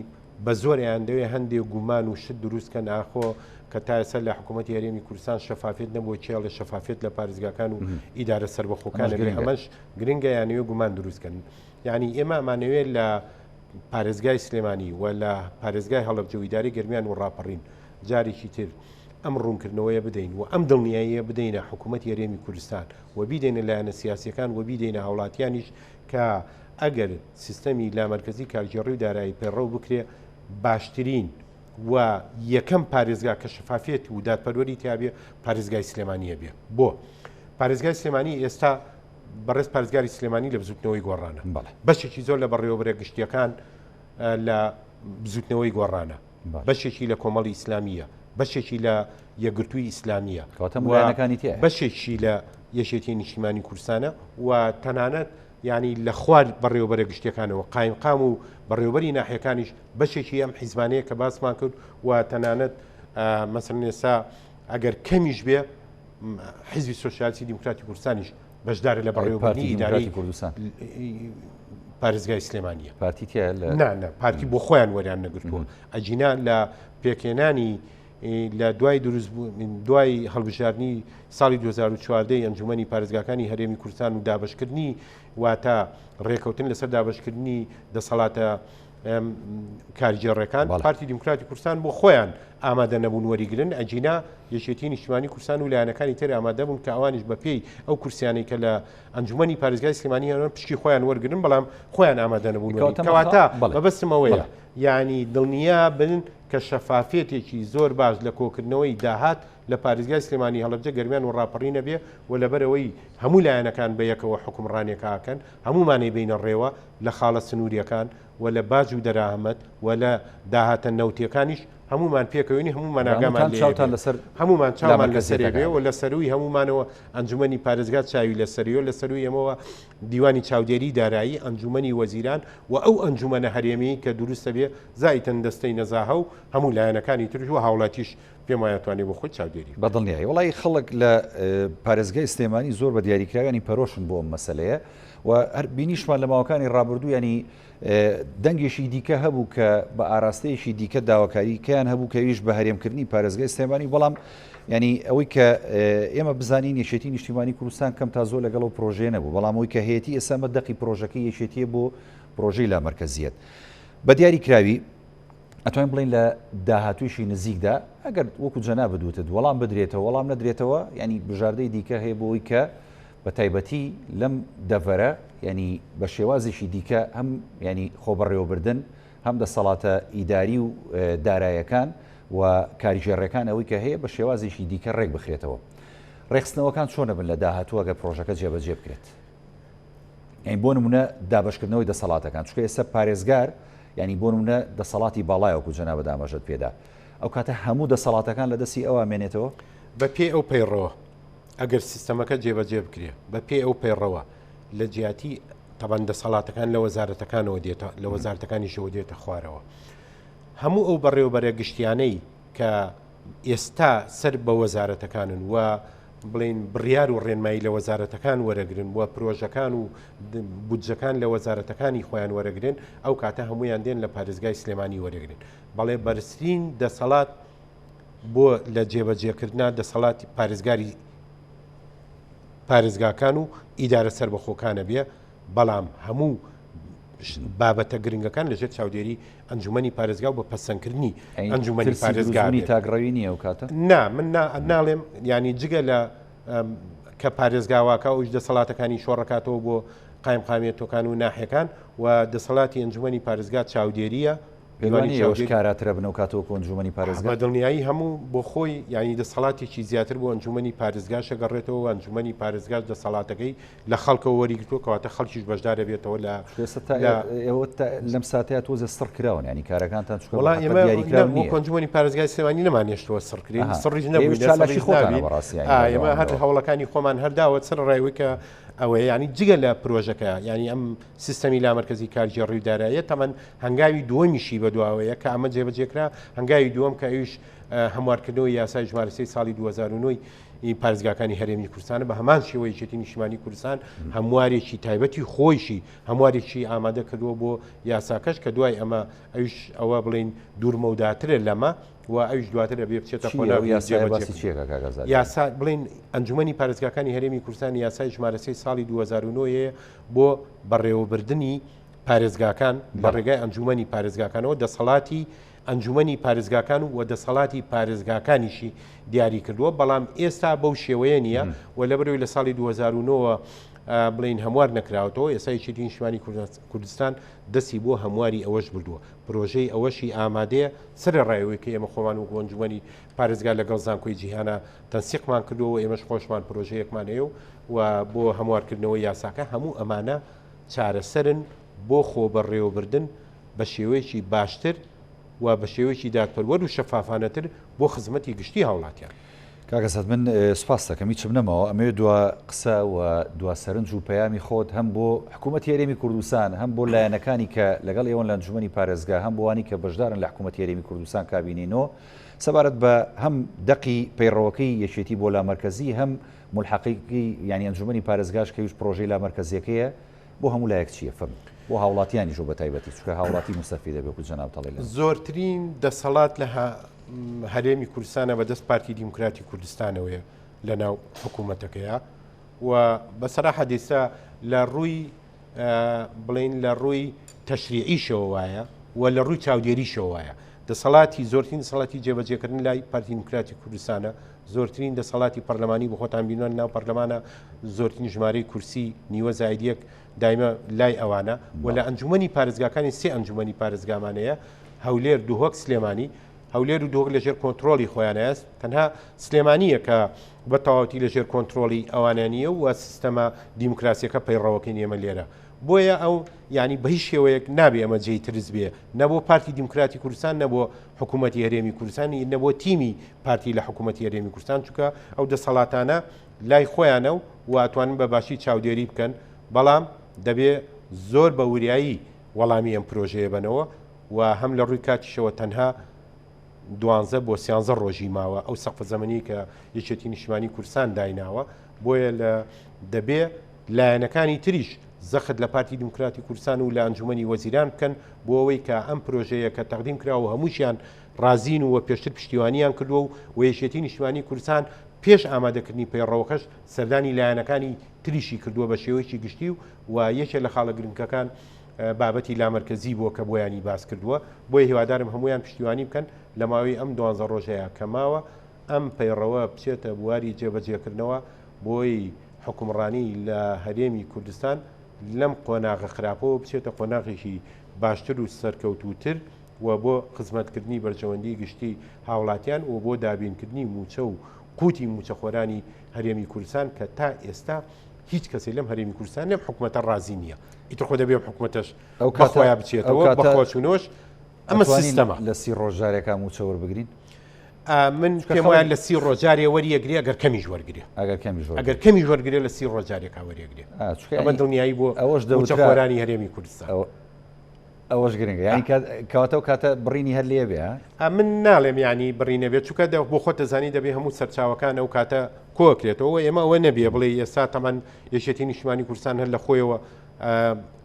بە زۆریان دەوێ هەندێک گومان و شت دروست کەن ئاخۆ کە تا ئێستا لە حکوومەتی هەرێمی کوردستان شەفافیت نەبووە کێڵێ شەفافیت لە پارێزگاکان و ئیدارە سەربەخۆکان ئەمەش گرنگە یانەوێ گومان دروست کەن یعنی ئێمە ئەمانەوێت لە پارێزگای سلێمانی و لە پارێزگای هەڵەبجە و ئیدارەی گەرمیان و ڕاپەڕین جارێکی تر ئەم ڕوونکردنەوەیە بدەین و ئەم دڵنیاییە بدەینە حکوومەتی هەرێمی کوردستان و بیدەینە لایەنە سیاسیەکان و بیدەینە هاوڵاتیانیش کە ئەگەر سیستەمی لامەرکەزی کارگێڕی و دارایی پەیڕەو بکرێ باشترین و یەکەم پارێزگا کە شەفافیەت و دادپەروەری تیابێ پارێزگای سلێمانیە بێ بۆ پارێزگای سلێمانی ئێستا بەڕێز پارێزگاری سلێمانی لە بزوتنەوەی گۆڕانە بەشێکی زۆر لە بەڕێوەبەرە گشتیەکان لە بزوتنەوەی گۆڕانە بەشێکی لە کۆمەڵی ئیسلامییە، بەشێکی لە یەکگرتووی ئیسلامییە، بەشێکی لە یەکێتی نیشتیمانی کوردستانە و تەنانەت یانی لە خوار بەڕێوەبەرە گشتیەکانەوە قایمقام و بەڕێوەبەری ناحیەکانیش بەشێکی ئەم حیزبانەیە کە باسمان کرد و تەنانەت مەسەلەن ئێستا ئەگەر کەمیش بێ حیزبی سۆسیالیستی دیموکراتی کوردستانیش بەشدارە لە بەڕێوەبردنی ئیدارەی کوردستان پارێزگای سلێمانیە پارتی تیا لە نا نا پارتی بۆ خۆیان وەریان نەگرتووە ئەگینا لە پێکهێنانی لە دوای دروست دوای هەڵبژاردنی ساڵی 2014 ئەنجومەنی پارێزگاکانی هەرێمی کوردستان و دابشکردنی واتە ڕێکەوتن لەسەر دابشکردنی دەسەڵاتە کارگێڕەکان پارتی دیموکراتی کوردستان بۆ خۆیان ئامادە نەبوون وەریگرن ئەگینا یەکێتی نیشتمانی کوردستان و لایەنەکانی تر ئامادە بوون کە ئەوانیش بە پێی ئەو کورسیانەی کە لە ئەنجومەنی پارێزگای سلێمانی هەن پشکی خۆیان وەرگرن بەڵام خۆیان ئامادە نەبوون کەواتە مەبەستم ئەوەیە یانی دڵنیا بن کە شەفافیەتێکی زۆر باش لە کۆکردنەوەی داهات لە پارێزگای سلێمانی، هەڵەبجە، گەرمیان و ڕاپەڕین ئەبێ و لەبەرئەوەی هەموو لایەنەکان بە یەکەوە حوکمڕانیەکە ئەکەن، هەموومان ئەیبەینە ڕێوە لە خاڵە سنووریەکان و لە باج و دەرامەت و لە داهاتە نەوتیەکانیش هەموومان پێکەوەین و هەموومان ئاگامان هەمووتان لێ چاوتان بێ. لەسەر هەموومان چاومان لەسەرێ لامەرکەزیەتەکان بێ و بێ. لە سەرووی هەموومانەوە ئەنجومەنی پارێزگا چاوی لەسەریە و لە سەرووی ئێمەوە دیوانی چاودێری دارایی، ئەنجومەنی وەزیران و ئەو ئەنجومەنە هەرێمیەی کە دروست ئەبێ زائیدەن دەستەی نەزاهە و هەموو لایەنەکانی تریش و هاوڵاتیش پێم وایە توانێ بۆ خۆی چاودێری بە دڵنیایی وەڵایی خەڵک لە پارێزگای سلێمانی زۆر بە دیاریکراوی ینی پەرۆشن بۆ ئەم مەسەلەیە و هەر بینیشمان لە ماوەکانی ڕابردوو ینی دەنگێکی دیکە هەبوو کە بە ئاراستەیەکی دیکە داواکاریکەیان هەبوو کە ئەویش بە هەرێمکردنی پارێزگای سلێمانی بەڵام ینی ئەوەی کە ئێمە بزانین یەکێتی نیشتیمانی کوردستان کەم تا زۆر لەگەڵ ئەو پرۆژەیە نەبوو بەڵام ئەوەی کە هەیەتی ئێستا ئەمە دەقی پرۆژەکەی یەکێتیە بۆ پرۆژەی لامەرکەزیەت بە دیاری کراوی ئەتوانین بڵێین لە داهاتوویشی نزیکدا ئەگەر وەکو جەنابت وتت وەڵام بدرێتەوە وەڵام نەدرێتەوە ینی بژاردەی دیکە هەیە بۆ ئەوەی کە بە تایبەتی لەم دەڤەرە ینی بە شێوازێکی دیکە هەم ینی خۆبەڕێوەبردن هەم دەسەڵاتە ئیداری و دارایەکان و کارگێڕەکان ئەوەی کە هەیە بە شێوازێکی دیکە ڕێک بخرێتەوە. ڕێکخستنەوەکان چۆنە بن لە داهاتوو ئەگەر پرۆژەکە جێبەجێ بکرێت؟ یانی بۆ نمونە دابەشکردنەوەی دەسەڵاتەکان چونکە ئێستا پارێزگار ینی بۆ نمونە دەسەڵاتی باڵای وەکو جەنابت ئاماژەت پێدا ئەو کاتە هەموو دەسەڵاتەکان لە دەستی ئەوە مێنێتەوە. بە پێی ئەو پەیڕەوە ئەگەر سیستەمەکە جێبەجێ بکرێ بە پێی ئەو پەیڕەوە لە جیاتی تەبەن دەسەڵاتەکان لە وەزارەتەکانەوە دێتە لە وەزارەتەکانیشەوە دێتە خوارەوە هەموو ئەو بەڕێوەبەرە گشتیانەی کە ئێستا سەر بە وەزارەتەکانن و بڵێین بڕیار و ڕێنمایی لە وەزارەتەکان وەرەگرن و پرۆژەکان و بودجەکان لە وەزارەتەکانی خۆیان وەرەگرن ئەو کاتە هەمویان دێن لە پارێزگای سلێمانی وەرەگرن بەڵێ بەرزترین دەسەڵات بۆ لە جێبەجێکردنا دەسەڵاتی پارێزگاری پارێزگاکان و ئیدارە سەربەخۆکانە بێ بەڵام هەموو بابەتە گرنگەکان لەژێر چاودێری ئەنجومەنی پارێزگا و بە پەسەندکردنی ئەنجومەنی پارێزگا بێت. تاکڕەوی نییە ئەو کاتە؟ نا من ناڵێم ینی جگە لە کە پارێزگاواکە ئەوش دەسەڵاتەکانی شۆڕەکاتەوە بۆ قایمقامیەتەکان و ناحیەکان و دەسەڵاتی ئەنجومەنی پارێزگا چاودێریە پێوانی ئەوەش کاراترە بن ئەو کاتە وەکو ئەنجومەنی پارێزگا؟ بە دڵنیایی هەموو بۆ خۆی یانی دەسەڵاتێکی زیاتر بۆ ئەنجومەنی پارێزگاش ئەگەڕێتەوە و ئەنجومەنی پارێزگاش دەسەڵاتەکەی لە خەڵکەوە وەریگرتووە کەواتە خەڵکیش بەشدار ئەبێتەوە لە ئێستا تا ئێوە لەم ساتەیە تۆزێ سڕ کراون ینی کارەکانتان چونکە وەڵا ئێمە دیاریکراو وەکو نییە. ئەنجومەنی پارێزگای سلێمانی نەمانهێشتووە سڕ کرێین ئەها. سڕیش ئێوەش نەبووین چالاکی سڕیش خۆتانە نابین بەڕاستی یانی ئا ئێمە بەردەوام هەر لەوە. هەوڵەکانی خۆمان هەر داوە سەرەڕای ئەوەی کە ئەوەیە یانی جگە لە پرۆژەکە یانی ئەم سیستەمی لامەرکەزی کارگێڕی و داراییە تەمەن هەنگاوی دووەمیشی بەدواوەیە کە ئەمە جێبەجێکرا هەنگاوی دووەم کە ئەویش هەموارکردنەوەی یاسای ژمارە سێی ساڵی 2009 ی پارێزگاکانی هەرێمی کوردستانە بە هەمان شێوە یەکێتی نیشتمانی کوردستان هەموارێکی تایبەتی خۆیشی هەموارێکی ئامادە کردووە بۆ یاساکەش کە دوای ئەمە ئەویش ئەوە بڵین دوورمەوداترە لەمە و ئەویش دواتر ئەبێ بچێتە قۆناغی یاسای باسی چیەکە کاک ئازاد؟ یاسا بڵین ئەنجومەنی پارێزگاکانی هەرێمی کوردستان یاسای ژمارە سێی ساڵی 2009 بۆ بەڕێوەبردنی پارێزگاکان لە ڕێگای ئەنجومەنی پارێزگاکانەوە دەسەڵاتی ئەنجومەنی پارێزگاکان و دەسەڵاتی پارێزگاکانیشی دیاری کردووە بەڵام ئێستا بەو شێوەیە نییە و لەبەرەوەی لە ساڵی 2009ەوە بڵین هەموار نەکراوەتەوە ئێستا یەکێتی نیشتمانی کوردستان دەستی بۆ هەمواری ئەوەش بردووە پرۆژەی ئەوەشی ئامادەیە سەرەڕای ئەوەی کە ئێمە خۆمان وەکو ئەنجومەنی پارێزگا لەگەڵ زانکۆی جیهانە تەنسیقمان کردووە و ئێمەش خۆشمان پرۆژەیەکمان هەیە و و بۆ هەموارکردنەوەی یاساکە هەموو ئەمانە چارەسەرن بۆ خۆبەڕێوەبردن بە شێوەیەکی باشتر و بە شێوەیەکی دادپەروەر و شەفافانەتر بۆ خزمەتی گشتی هاوڵاتیان. کاک ئەسەد من سوپاست دەکەم هیچم نەماوە ئەمەوێت دوا قسە و دوا سەرنج و پەیامی خۆت هەم بۆ حکوومەتی هەرێمی کوردستان هەم بۆ لایەنەکانی کە لەگەڵ ئێوەن لە ئەنجومەنی پارێزگا هەم بۆوانی کە بەشدارن لە حکوومەتی هەرێمی کوردستان کابینەی نۆ سەبارەت بە هەم دەقی پەیڕەوەکەی یەکێتی بۆ لامەرکەزی هەم مولحەقەکەی یانی ئەنجومەنی پارێزگاش کە ئەویش پڕۆژەی لامەرکەزیەکەیە بۆ هەموو لایەک چییە فەرموو بۆ هاوڵاتیانیش و بە تایبەتی چونکە هاوڵاتی موستەفید دەبێت وەکو جەنابت ئەڵێی لە زۆرترین دەسەڵات لە هەرێمی کوردستانە بەدەست پارتی دیموکراتی کوردستانەوەیە لە ناو حکوومەتەکەیە و بە سەراحەت ئێستا لە ڕووی بڵین لە ڕووی تەشریعیشەوە وایە و لە ڕووی چاودێریشەوە وایە دەسەڵاتی زۆرترین دەسەڵاتی جێبەجێکردن لای پارتی دیموکراتی کوردستانە زۆرترین دەسەڵاتی پەرلەمانی بۆ خۆتان بینوان ناو پەرلەمانە زۆرترین ژمارەی کورسی نیوە زاید یەک دایمە لای ئەوانە و لە ئەنجومەنی پارێزگاکانی سێ ئەنجومەنی پارێزگامانەیە هەولێر دهۆک سلێمانی. هەولێر و دهۆک لەژێر کۆنترۆڵی خۆیانە تەنها سلێمانییە کە بە تەواوەتی لەژێر کۆنترۆڵی ئەوانە نییە و سیستەمە دیموکراسیەکە پەیڕەوەکەین ئێمە لێرە. بۆیە ئەو یانی بە هیچ شێوەیەک نابێ ئەمە جێی ترس بێ نە بۆ پارتی دیموکراتی کوردستان نە بۆ حکوومەتی هەرێمی کوردستان نە بۆ تیمی پارتی لە حکوومەتی هەرێمی کوردستان چونکە ئەو دەسەڵاتانە لای خۆیانە و و ئەتوانن بە باشی چاودێری بکەن بەڵام دەبێ زۆر بە وریایی وەڵامی ئەم پرۆژەیە بەنەوە و هەم لە ڕووی کاتیشەوە تەنها دوانزە بۆ سیانزە ڕۆژی ماوە ئەو سەقفە زەمەنی کە یەکێتی نیشتمانی کوردستان دایناوە بۆیە لە دەبێ لایەنەکانی تریش زەخت لە پارتی دیموکراتی کوردستان و لە ئەنجومەنی وەزیران بکەن بۆ ئەوەی کە ئەم پرۆژەیە کە تەقدیم کراوە و هەمووشیان ڕازین و پێشتر پشتیوانیان کردووە و و یەکێتی نیشتمانی کوردستان پێش ئامادەکردنی پەیڕەوەکەش سەردانی لایەنەکانی تریشی کردووە بە شێوەیەکی گشتی و و یەکێ لە خاڵە گرنگەکان بابەتی لامەرکەزی بووە کە بۆیانی باس کردووە بۆیە هیوادارم هەموویان پشتیوانی بکەن لە ماوەی ئەم دوانزە ڕۆژەیە کە ماوە ئەم پەیڕەوە بچێتە بواری جێبەجێکردنەوە بۆی حوکمڕانی لە هەرێمی کوردستان لەم قۆناغە خراپەوە بچێتە قۆناغێکی باشتر و سەرکەوتووتر و بۆ خزمەتکردنی بەرژەوەندی گشتی هاوڵاتیان و بۆ دابینکردنی مووچە و قوتی مووچەخۆرانی هەرێمی کوردستان کە تا ئێستا هیچ کەسێک لەم هەرێمی کوردستان لەم حکومەتە ڕازی نییە ئیتر خۆ دەبێ ئەم حکومەتەش ئەو کاتە بەخۆیا بچێتەوە ئەو کاتە بەخۆچوونەوەش ئەمە ئەتوانین سیستەمە. لە 30 ڕۆژ جارێکا مووچە وەربگرین؟ من چونکە پێم وایە خەڵک لە 30 ڕۆژ جارێ وەریەگرێ ئەگەر کەمیش وەرگرێ. ئەگەر کەمیش ئەگەر وەرگرێ. کەمیش وەرگرێ لە 30 ڕۆژ جارێکا وەریەگرێ. ئا چونکە ئەمە یانی دڵنیایی بۆ ئەوەش دەوترا مووچەخۆرانی هەرێمی کوردستان. ئەوە ئەوەش گرنگە یانی کە کەواتە ئەو کاتە بڕینی هەر لێ بێ ها؟ ئا من ناڵێم یانی بڕی نەبێ چونکە دە بۆ خۆت دەزانی دەبێ هەموو سەرچاوەکان ئەو کاتە کۆکرێتەوە ئێمە ئەوە نەبێ بڵێ ئێستا تەمان یەکێتی نیشتمانی کوردستان هەر لە خۆیەوە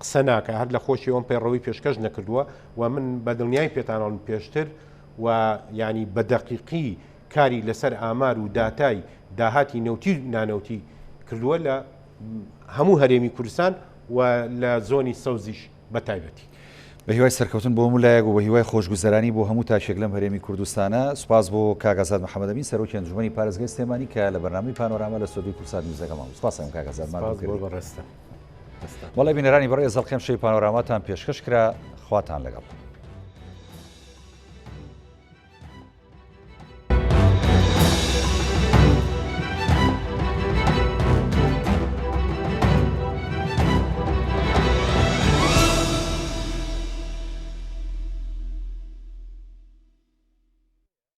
قسە ناکە هەر لە خۆشیەوەم پەیڕەوی پێشکەش نەکردووە و من بە دڵنیای پێتانەڵم پێشتر و یانی بە دەقیقی کاری لەسەر ئامار و داتای داهاتی نەوتی و نانەوتی کردووە لە هەموو هەرێمی کوردستان و لە زۆنی سەوزیش بە تایبەتی. بە هیوای سەرکەوتن بۆ هەموو لایەک و بە هیوای خۆشگوزەرانی بۆ هەموو تاکێک لەم هەرێمی کوردستانە، سوپاس بۆ کاک ئازاد محەمەدئەمین سەرۆکی ئەنجومەنی پارێزگای سلێمانی کە لە بەرنامەی پانۆراما لە ستۆدیۆی کوردسات نیوز لەگەڵمان بوو. سوپاس ئەکەم کاک ئازاد ماندوو سوپاس بۆ کردی. بەڕێزتان. دەستان. بەڵێ بینەرانی بەڕێز ئەڵقەی ئەمشەوی پانۆراماتان پێشکەش کرا، خواتان لەگەڵ.